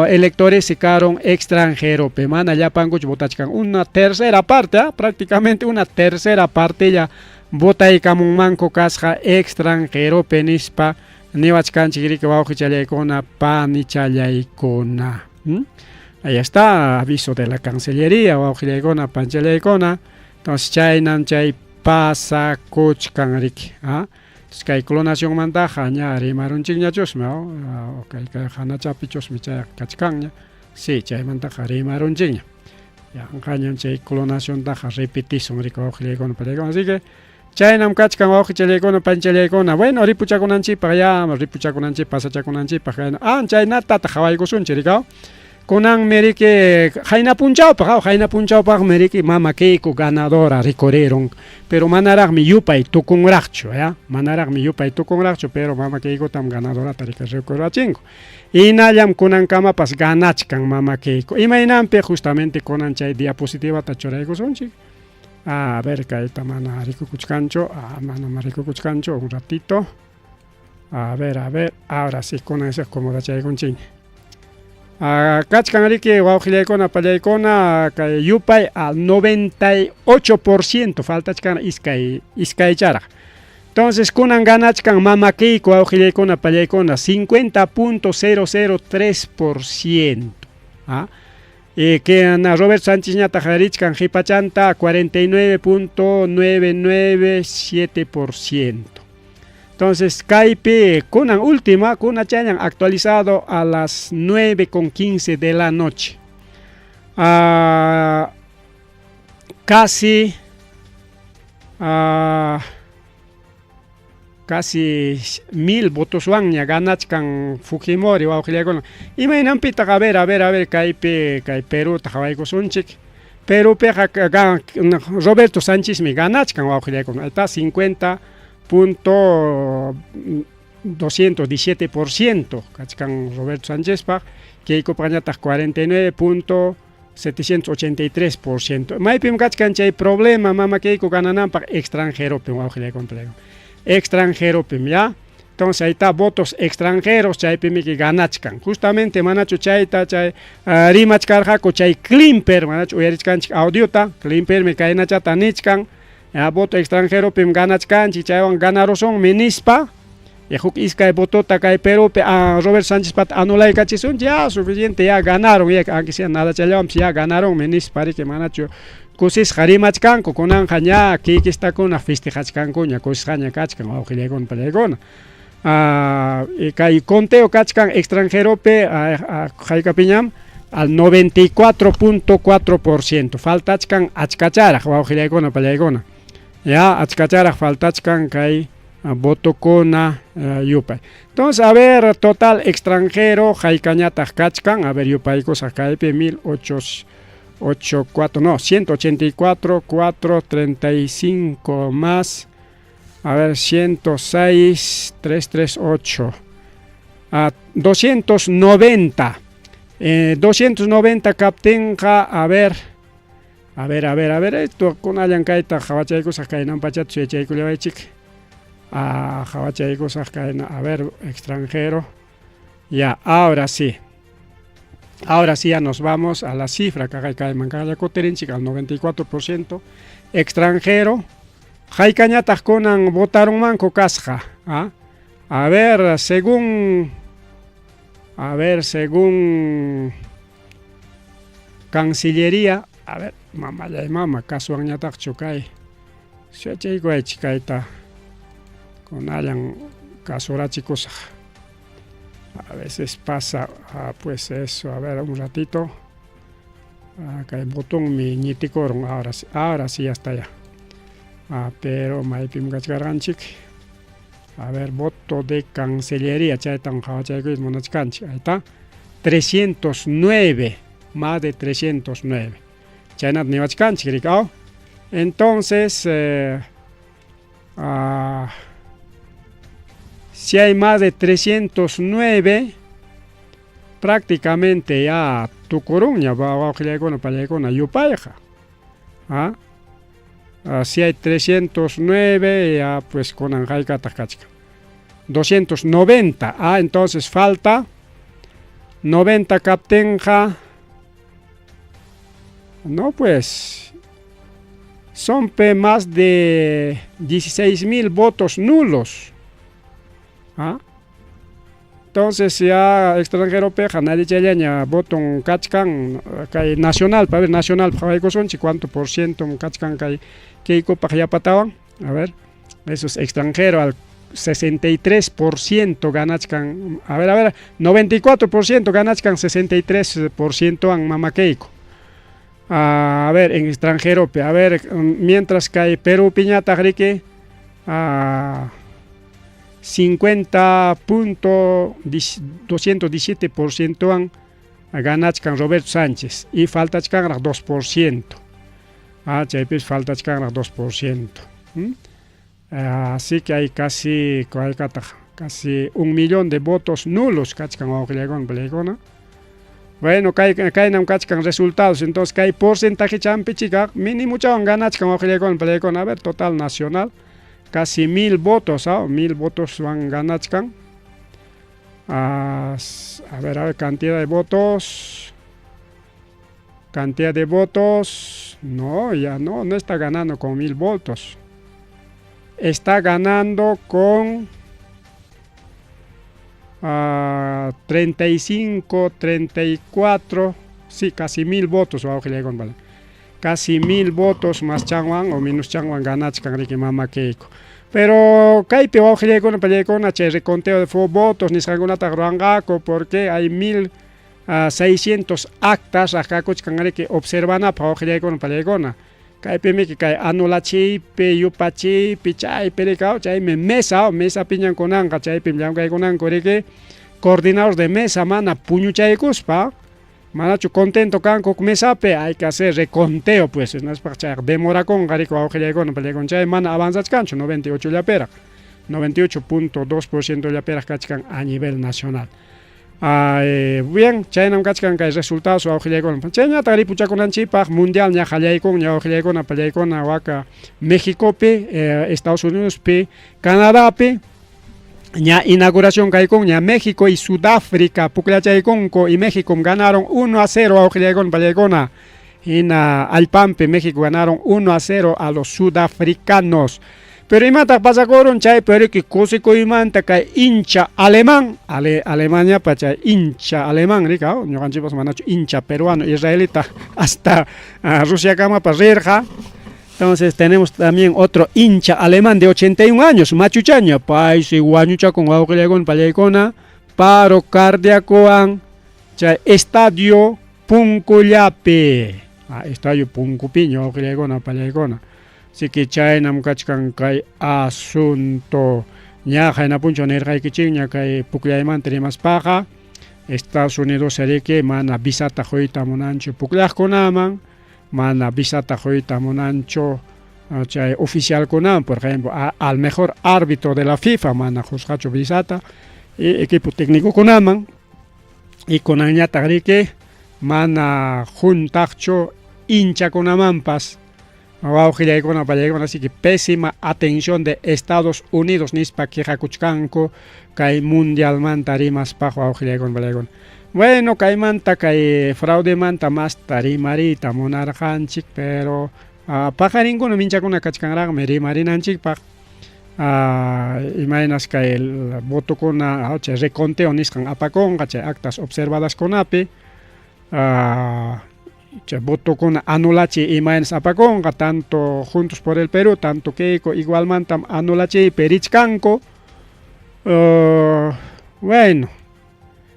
electores se quedaron extranjero, pe mana llapankuchu votachkan. Una tercera parte, ¿ah? Prácticamente una tercera parte ya votaykamunmanku kasqa extranjero penispa niwachkanchik riki wawqichallaykuna panichallaykuna. Ahí está, aviso de la Cancillería, wawqillaykuna, panchallaykuna. Entonces chaynam chay pasakuchkan riki, ¿ah? Entonces kay clonacionmantaqa ña rimarunchikñachusmi, ¿no? Kay kay hanachapichusmi chay kachkanña. Sí, chaymantaqa rimarunchikña. Yanqañam chay clonaciontaqa repetisun riki wawqillaykuna, pallaykuna. Así que chaynam kachkan wawqichallaykuna, panchallaykuna. Bueno, ripuchakunanchikpaq ya, ripuchakunanchikpaq, pasachakunanchikpaq kayna. Ah, chaynatataq qhawaykusunchik rikaw. Kunanmi riki qayna punchawpaq, qayna punchawpaqmi riki Mama Keiko ganadora rikuriron, pero manaraqmi yupay tukunraqchu, ya, manaraqmi yupay tukunraqchu, pero Mama Keikotam ganadorata riki rikurachinku. Hinallam kunankamapas ganachkan Mama Keiko. Imaynanpi justamente kunan chay diapositivata churaykusunchik. A ver, kayta mana rikukuchkanchu, mana rikukuchkanchu, un ratito. A ver, ahora sí, kunan se acomodachaykunchikña. Kachkan riki wawqillaykuna pallaykuna kay yupay al 98% faltachkan iskay iskaycharaq. Entonces kunan ganachkan Mama Keiko wawqillaykuna pallaykuna 50.003%. ¿Ah? Que ana Robert Sánchez ñataq richkan qhipachanta 49.997%. Entonces, kaypi kunan última, kuna chayan actualizado a las 9:15 de la noche. Casi casi 1000 votos ña ganachkan Fujimori wawqillaykuna. Imaynanpitaq a ver, a ver, a ver, kaypi kay Perúta qhawaykusunchik. Perúpiqa Roberto Sánchezmi ganachkan wawqillaykuna. Está 50.217% kachkan Roberto Sánchezpaq, Keikopaqñataq 49.783%. Maypim kachkan chay problema Mama Keiko ganananpaq extranjeropim wawqillaykuna. Extranjeropim, ya. Entonces ahí está votos extranjeros chaypimiki ganachkan. Justamente manachu chayta chay rimachkarqaku chay Klimper, manachu uyarichkanchik audiota, Klimpermi kaynachata nichkan. Ya, voto extranjeropim ganachkanchik, chaywan ganarusunmi nispa. Y huk iskay votota kay Perúpi a Robert Sánchez pat anulaykachisunchik, ya suficiente, ya ganaron, ya aunque sea nada challawanpis ya ganaron nispa riki manachu kusisqa rimachkanku, kunanqa ña kikistakuna festejachkankuña, kusisqaña kachkan wawqillaykuna pallaykuna. Kay conteo kachkan extranjeropi haykapiñam al 94.4%, faltachkan achkacharaq wawqillaykuna pallaykuna. Ya achkacharaq faltachkan kay votokuna yupay. Entonces, a ver, total extranjero haykañataq kachkan, a ver, yupaykusaq kaypi 1884, no, 184, 4, 35 más, a ver, 106, 3, 3, 8, a 290, 290 kaptinqa, a ver, A ver, a ver, a ver, esto kunallan kayta qhawachaykusaq kaynan pachata suyachaykullawaychik. Ah, qhawachaykusaq kayna, a ver, extranjero. Ya, ahora sí. Ahora sí ya nos vamos a la cifra kaqay kayman kaqlla kutirinchik al 94% extranjero. Haykañataq kunan votarunmanku kasqa. ¿Ah? A ver, según a ver, según Cancillería, a ver, mamallay mama, kasuwanñataqchu kay. Suyachaykuwaychik kayta kunallan kasurachikusaq. A veces pasa, ah, pues eso, a ver, un ratito. Ah, kay botonmi ñitikurun, ahora sí, ahora sí ya está ya. Ah, pero maypim kachkarqanchik. A ver, voto de Cancillería, chaytam qhawachaykuyta munachkanchik. Ahí está. 309, más de 309. Chaynata niwachkanchik, rikaw. Entonces, eh, ah, si hay más de 309, prácticamente ya tukurunña wawqillaykuna pallaykuna yupayqa. ¿Ah? Ah, si hay 309, ya pues kunan haykataq kachkan. 290. Ah, entonces falta 90 kaptinqa. No, pues son pe más de 16 mil votos nulos. ¿Ah? Entonces ya extranjero peja, nadie chayllaña voton kachkan kay nacional, pa ver nacional qhawaykusunchik cuánto por ciento kachkan kay Keikopaq yapatawan. A ver, eso es extranjero al 63% ganachkan, a ver, a ver, 94% ganachkan, 63% an Mama Keiko. A ver, en extranjero, a ver, mientras kay Perú piñataq riki, a 50.217% an ganachkan Roberto Sánchez y faltachkanraq 2%. Ah, chaypis faltachkanraq 2%. ¿Mm? Así que hay casi, casi 1 millón de votos nulos kachkan wawqillaykuna palaykuna. Bueno, kay kaynam kachkan resultados, entonces kay porcentaje champichika mínimo chawan ganachkan wawqillaykuna palaykuna. A ver, total nacional, casi 1000 votos, ¿ah? 1000 votos van ganachkan. Ah, a ver, cantidad de votos. Cantidad de votos, no, ya no, no está ganando con 1000 votos. Está ganando con 35, 34, sí, casi 1000 votos, vale. Casi 1000 votos más chanwan o menos chanwan ganachkan riki Mama Keiko. Pero kaypi wawqillaykuna pallaykuna chay reconteo de votos nisqankunata ruwanqaku porque hay 1600 actas raqakuchkan riki observanapaq wawqillaykuna pallaykuna. Kaypimiki kay anulachiypi, yupachiypi, chaypi rikaw, chaymi mesa, mesa piñankunanqa chaypim llamkaykunanku riki coordinador de mesa mana puñuchaykuspa, manachu contento kanku mesapi, hay que hacer reconteo pues, hinaspa chayqa demorakunqa riki wawqillaykuna pallaykuna chay mana avanzachkanchu 98 llapiraq, 98.2% llapiraq kachkan a nivel nacional. Bien, chaynam kachkan kay resultados wawqillaykuna. Chayñataq ripuchakunanchikpaq mundial ña qallaykunña wawqillaykuna pallaykuna waka Mexicopi, Estados Unidospi, Canadapi ña inauguración kaykunña México y Sudáfrica pukllachaykunku y México ganaron 1-0 wawqillaykuna pallaykuna. Hina allpanpi México ganaron 1-0 a los sudafricanos. Pero imataq pasakurun chaypi riki kusikuymanta kay hincha alemán, Alemaniapa chay hincha alemán rika, ñuqanchikpas manachu hincha peruano, israelita hasta Rusiakamapas rirqa. Entonces tenemos también otro hincha alemán de 81 años, machuchaña, paysi wañuchakun wawqillaykuna pallaykuna, paro cardíacowan chay estadio Punkullapi. Ah, estadio Punkupiña wawqillaykuna pallaykuna. Así que chaynam kachkan kay asunto. Ña qayna punchaw nirqaykichikña kay pukllaymanta rimaspaqa Estados Unidos riki mana visata quyta munanchu pukllaqkunaman, mana visata quyta munanchu chay oficialkunaman, por ejemplo, al mejor árbitro de la FIFA mana qusqachu visata y equipo técnicokunaman y kunanñataq riki mana huntaqchu. hinchakunamanpas wawqillaykuna pallaykuna así que pésima atención de Estados Unidos nispa quejakuchkanku kay mundialmanta rimaspaq wawqillaykuna pallaykuna. Bueno, kaymanta kay fraudemanta masta rimariyta munarqanchik, pero paqarinkuna minchakuna kachkanraqmi rimarinanchikpaq. Imaynas kay votokuna chay reconteo nisqan apakunqa chay actas observadaskunapi chay votokuna anulachiy imaynas apakunqa tanto Juntos por el Perú, tanto Keiko igualmantam anulachiypi richkanku. Bueno,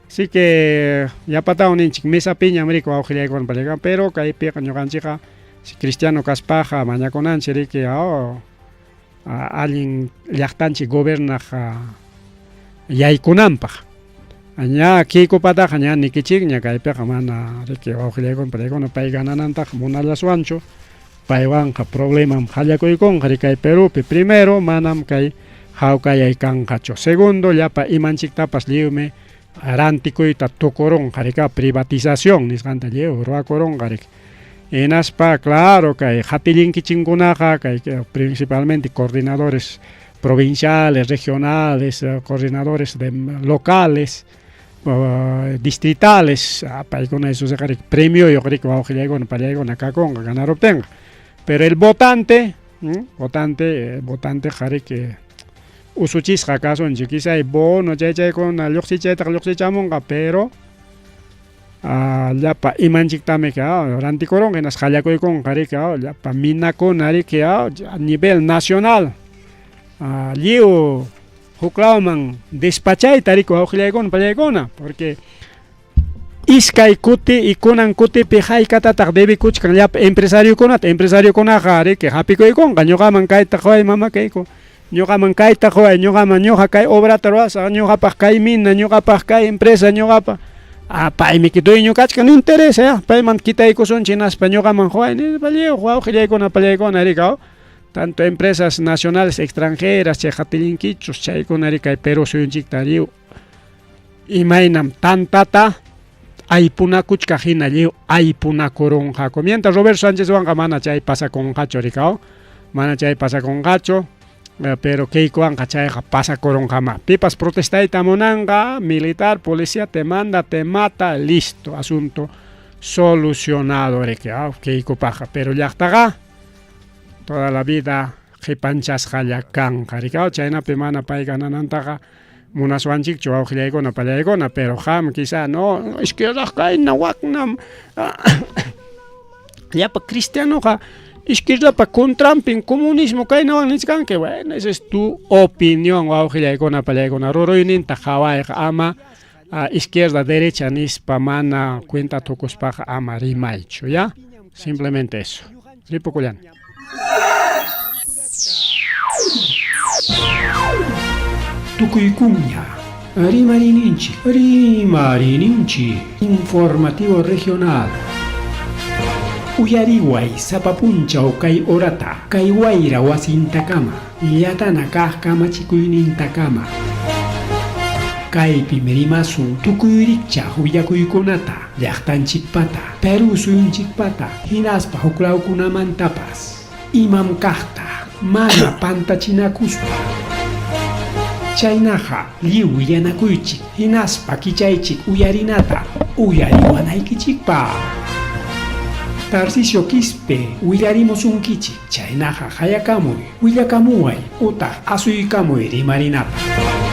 así que yapatawan ninchik mesapiñam riki wawqillaykuna pallaykuna, pero kaypiqa ñuqanchikqa si cristiano kaspaqa mañakunanchik riki allin llaqtanchik gobernaq yaykunanpaq. Ña Keikopataqa ña nikichikña kaypiqa mana riki wawqillaykuna pallaykuna pay gananantaqa munallaswanchu, paywanqa problemam qallakuykunqa riki kay Perupi. Primero manam kay hawkayay kanqachu. Segundo, llapa imanchiktapas lliwmi rantikuyta tukurunqa riki privatización nisqanta lliw ruwakurunqa riki. Hinaspa claro kay qatillinkichikkunaqa kay principalmente coordinadores provinciales, regionales, coordinadores de locales, distritales, paykuna esos riki premioyuq riki wawqillaykuna pallaykuna kakunqa ganaruptinqa. Pero el votante, votante, votanteqa riki usuchisqa kasunchik, quizá bono chay chaykuna lluqsichaytaqa lluqsichamunqa, pero llapa imanchiktami rantikurunqa hinaspa qallakuykunqa riki llapa minakuna riki a nivel nacional lliw huklawman despachayta riki wawqillaykuna pallaykuna, porque iskay kuti y kunan kutipi haykatataq debikuchkan llapa empresariokunata, empresariokunaqa riki hapikuykunqa ñuqaman kayta quway mama Keiko, ñuqaman kayta quway, ñuqaman ñuqa kay obrata ruwasaq, ñuqapaq kay mina, ñuqapaq kay empresa, ñuqapaq paymi dueño kachkan, no interesa, payman quitaykusunchik hinaspa ñuqaman quway nispa lliw wawqillaykuna pallaykuna riki tanto empresas nacionales extranjeras chay qatillinkichus chaykuna riki kay Perú suyunchikta lliw imaynam tantata aypunakuchkaq hina lliw aypunakurunqaku. Mientras Roberto Sánchezwanqa mana chay pasakunqachu riki mana chay pasakunqachu, pero Keikowanqa chayqa pasakurunqama. Pipas protestayta munanqa, militar, policía te manda, te mata, listo, asunto solucionado riki Keikopaqqa. Pero llaqtaqa toda la vida qipanchasqalla kanqa riki chaynapi mana pay gananantaqa munaswanchikchu wawqillaykuna pallaykuna, pero qam quizá no, izquierda kayna waknam llapa cristianoqa izquierdapa contranpin comunismo kaynawan nichkanki. Bueno, esa es tu opinión wawqillaykuna pallaykuna, ruruyninta qhawayqa ama izquierda derecha nispa mana cuenta tukuspaqa ama rimaychu, ya, simplemente eso. Ripukullani.
Tukuykuña rimarininchik, rimarininchik, informativo regional. Uyariway sapa punchaw kay horata, kay wayra wasintakama, llatana kaq kamachikuynintakama. Kaypim rimasun tukuy rikchaq willakuykunata, llaqtanchikpata, Perú suyunchikpata, hinaspa huklawkunamantapas. Imam kaqta, mana pantachinakuspa. Chaynaqa lliw willanakuychik, hinaspa kichaychik uyarinata, uyariwanaykichikpaq. Tarcisio Quispe willarimusunkichik, chaynaqa qayakamuy, willakamuway utaq asuykamuy rimarinapaq.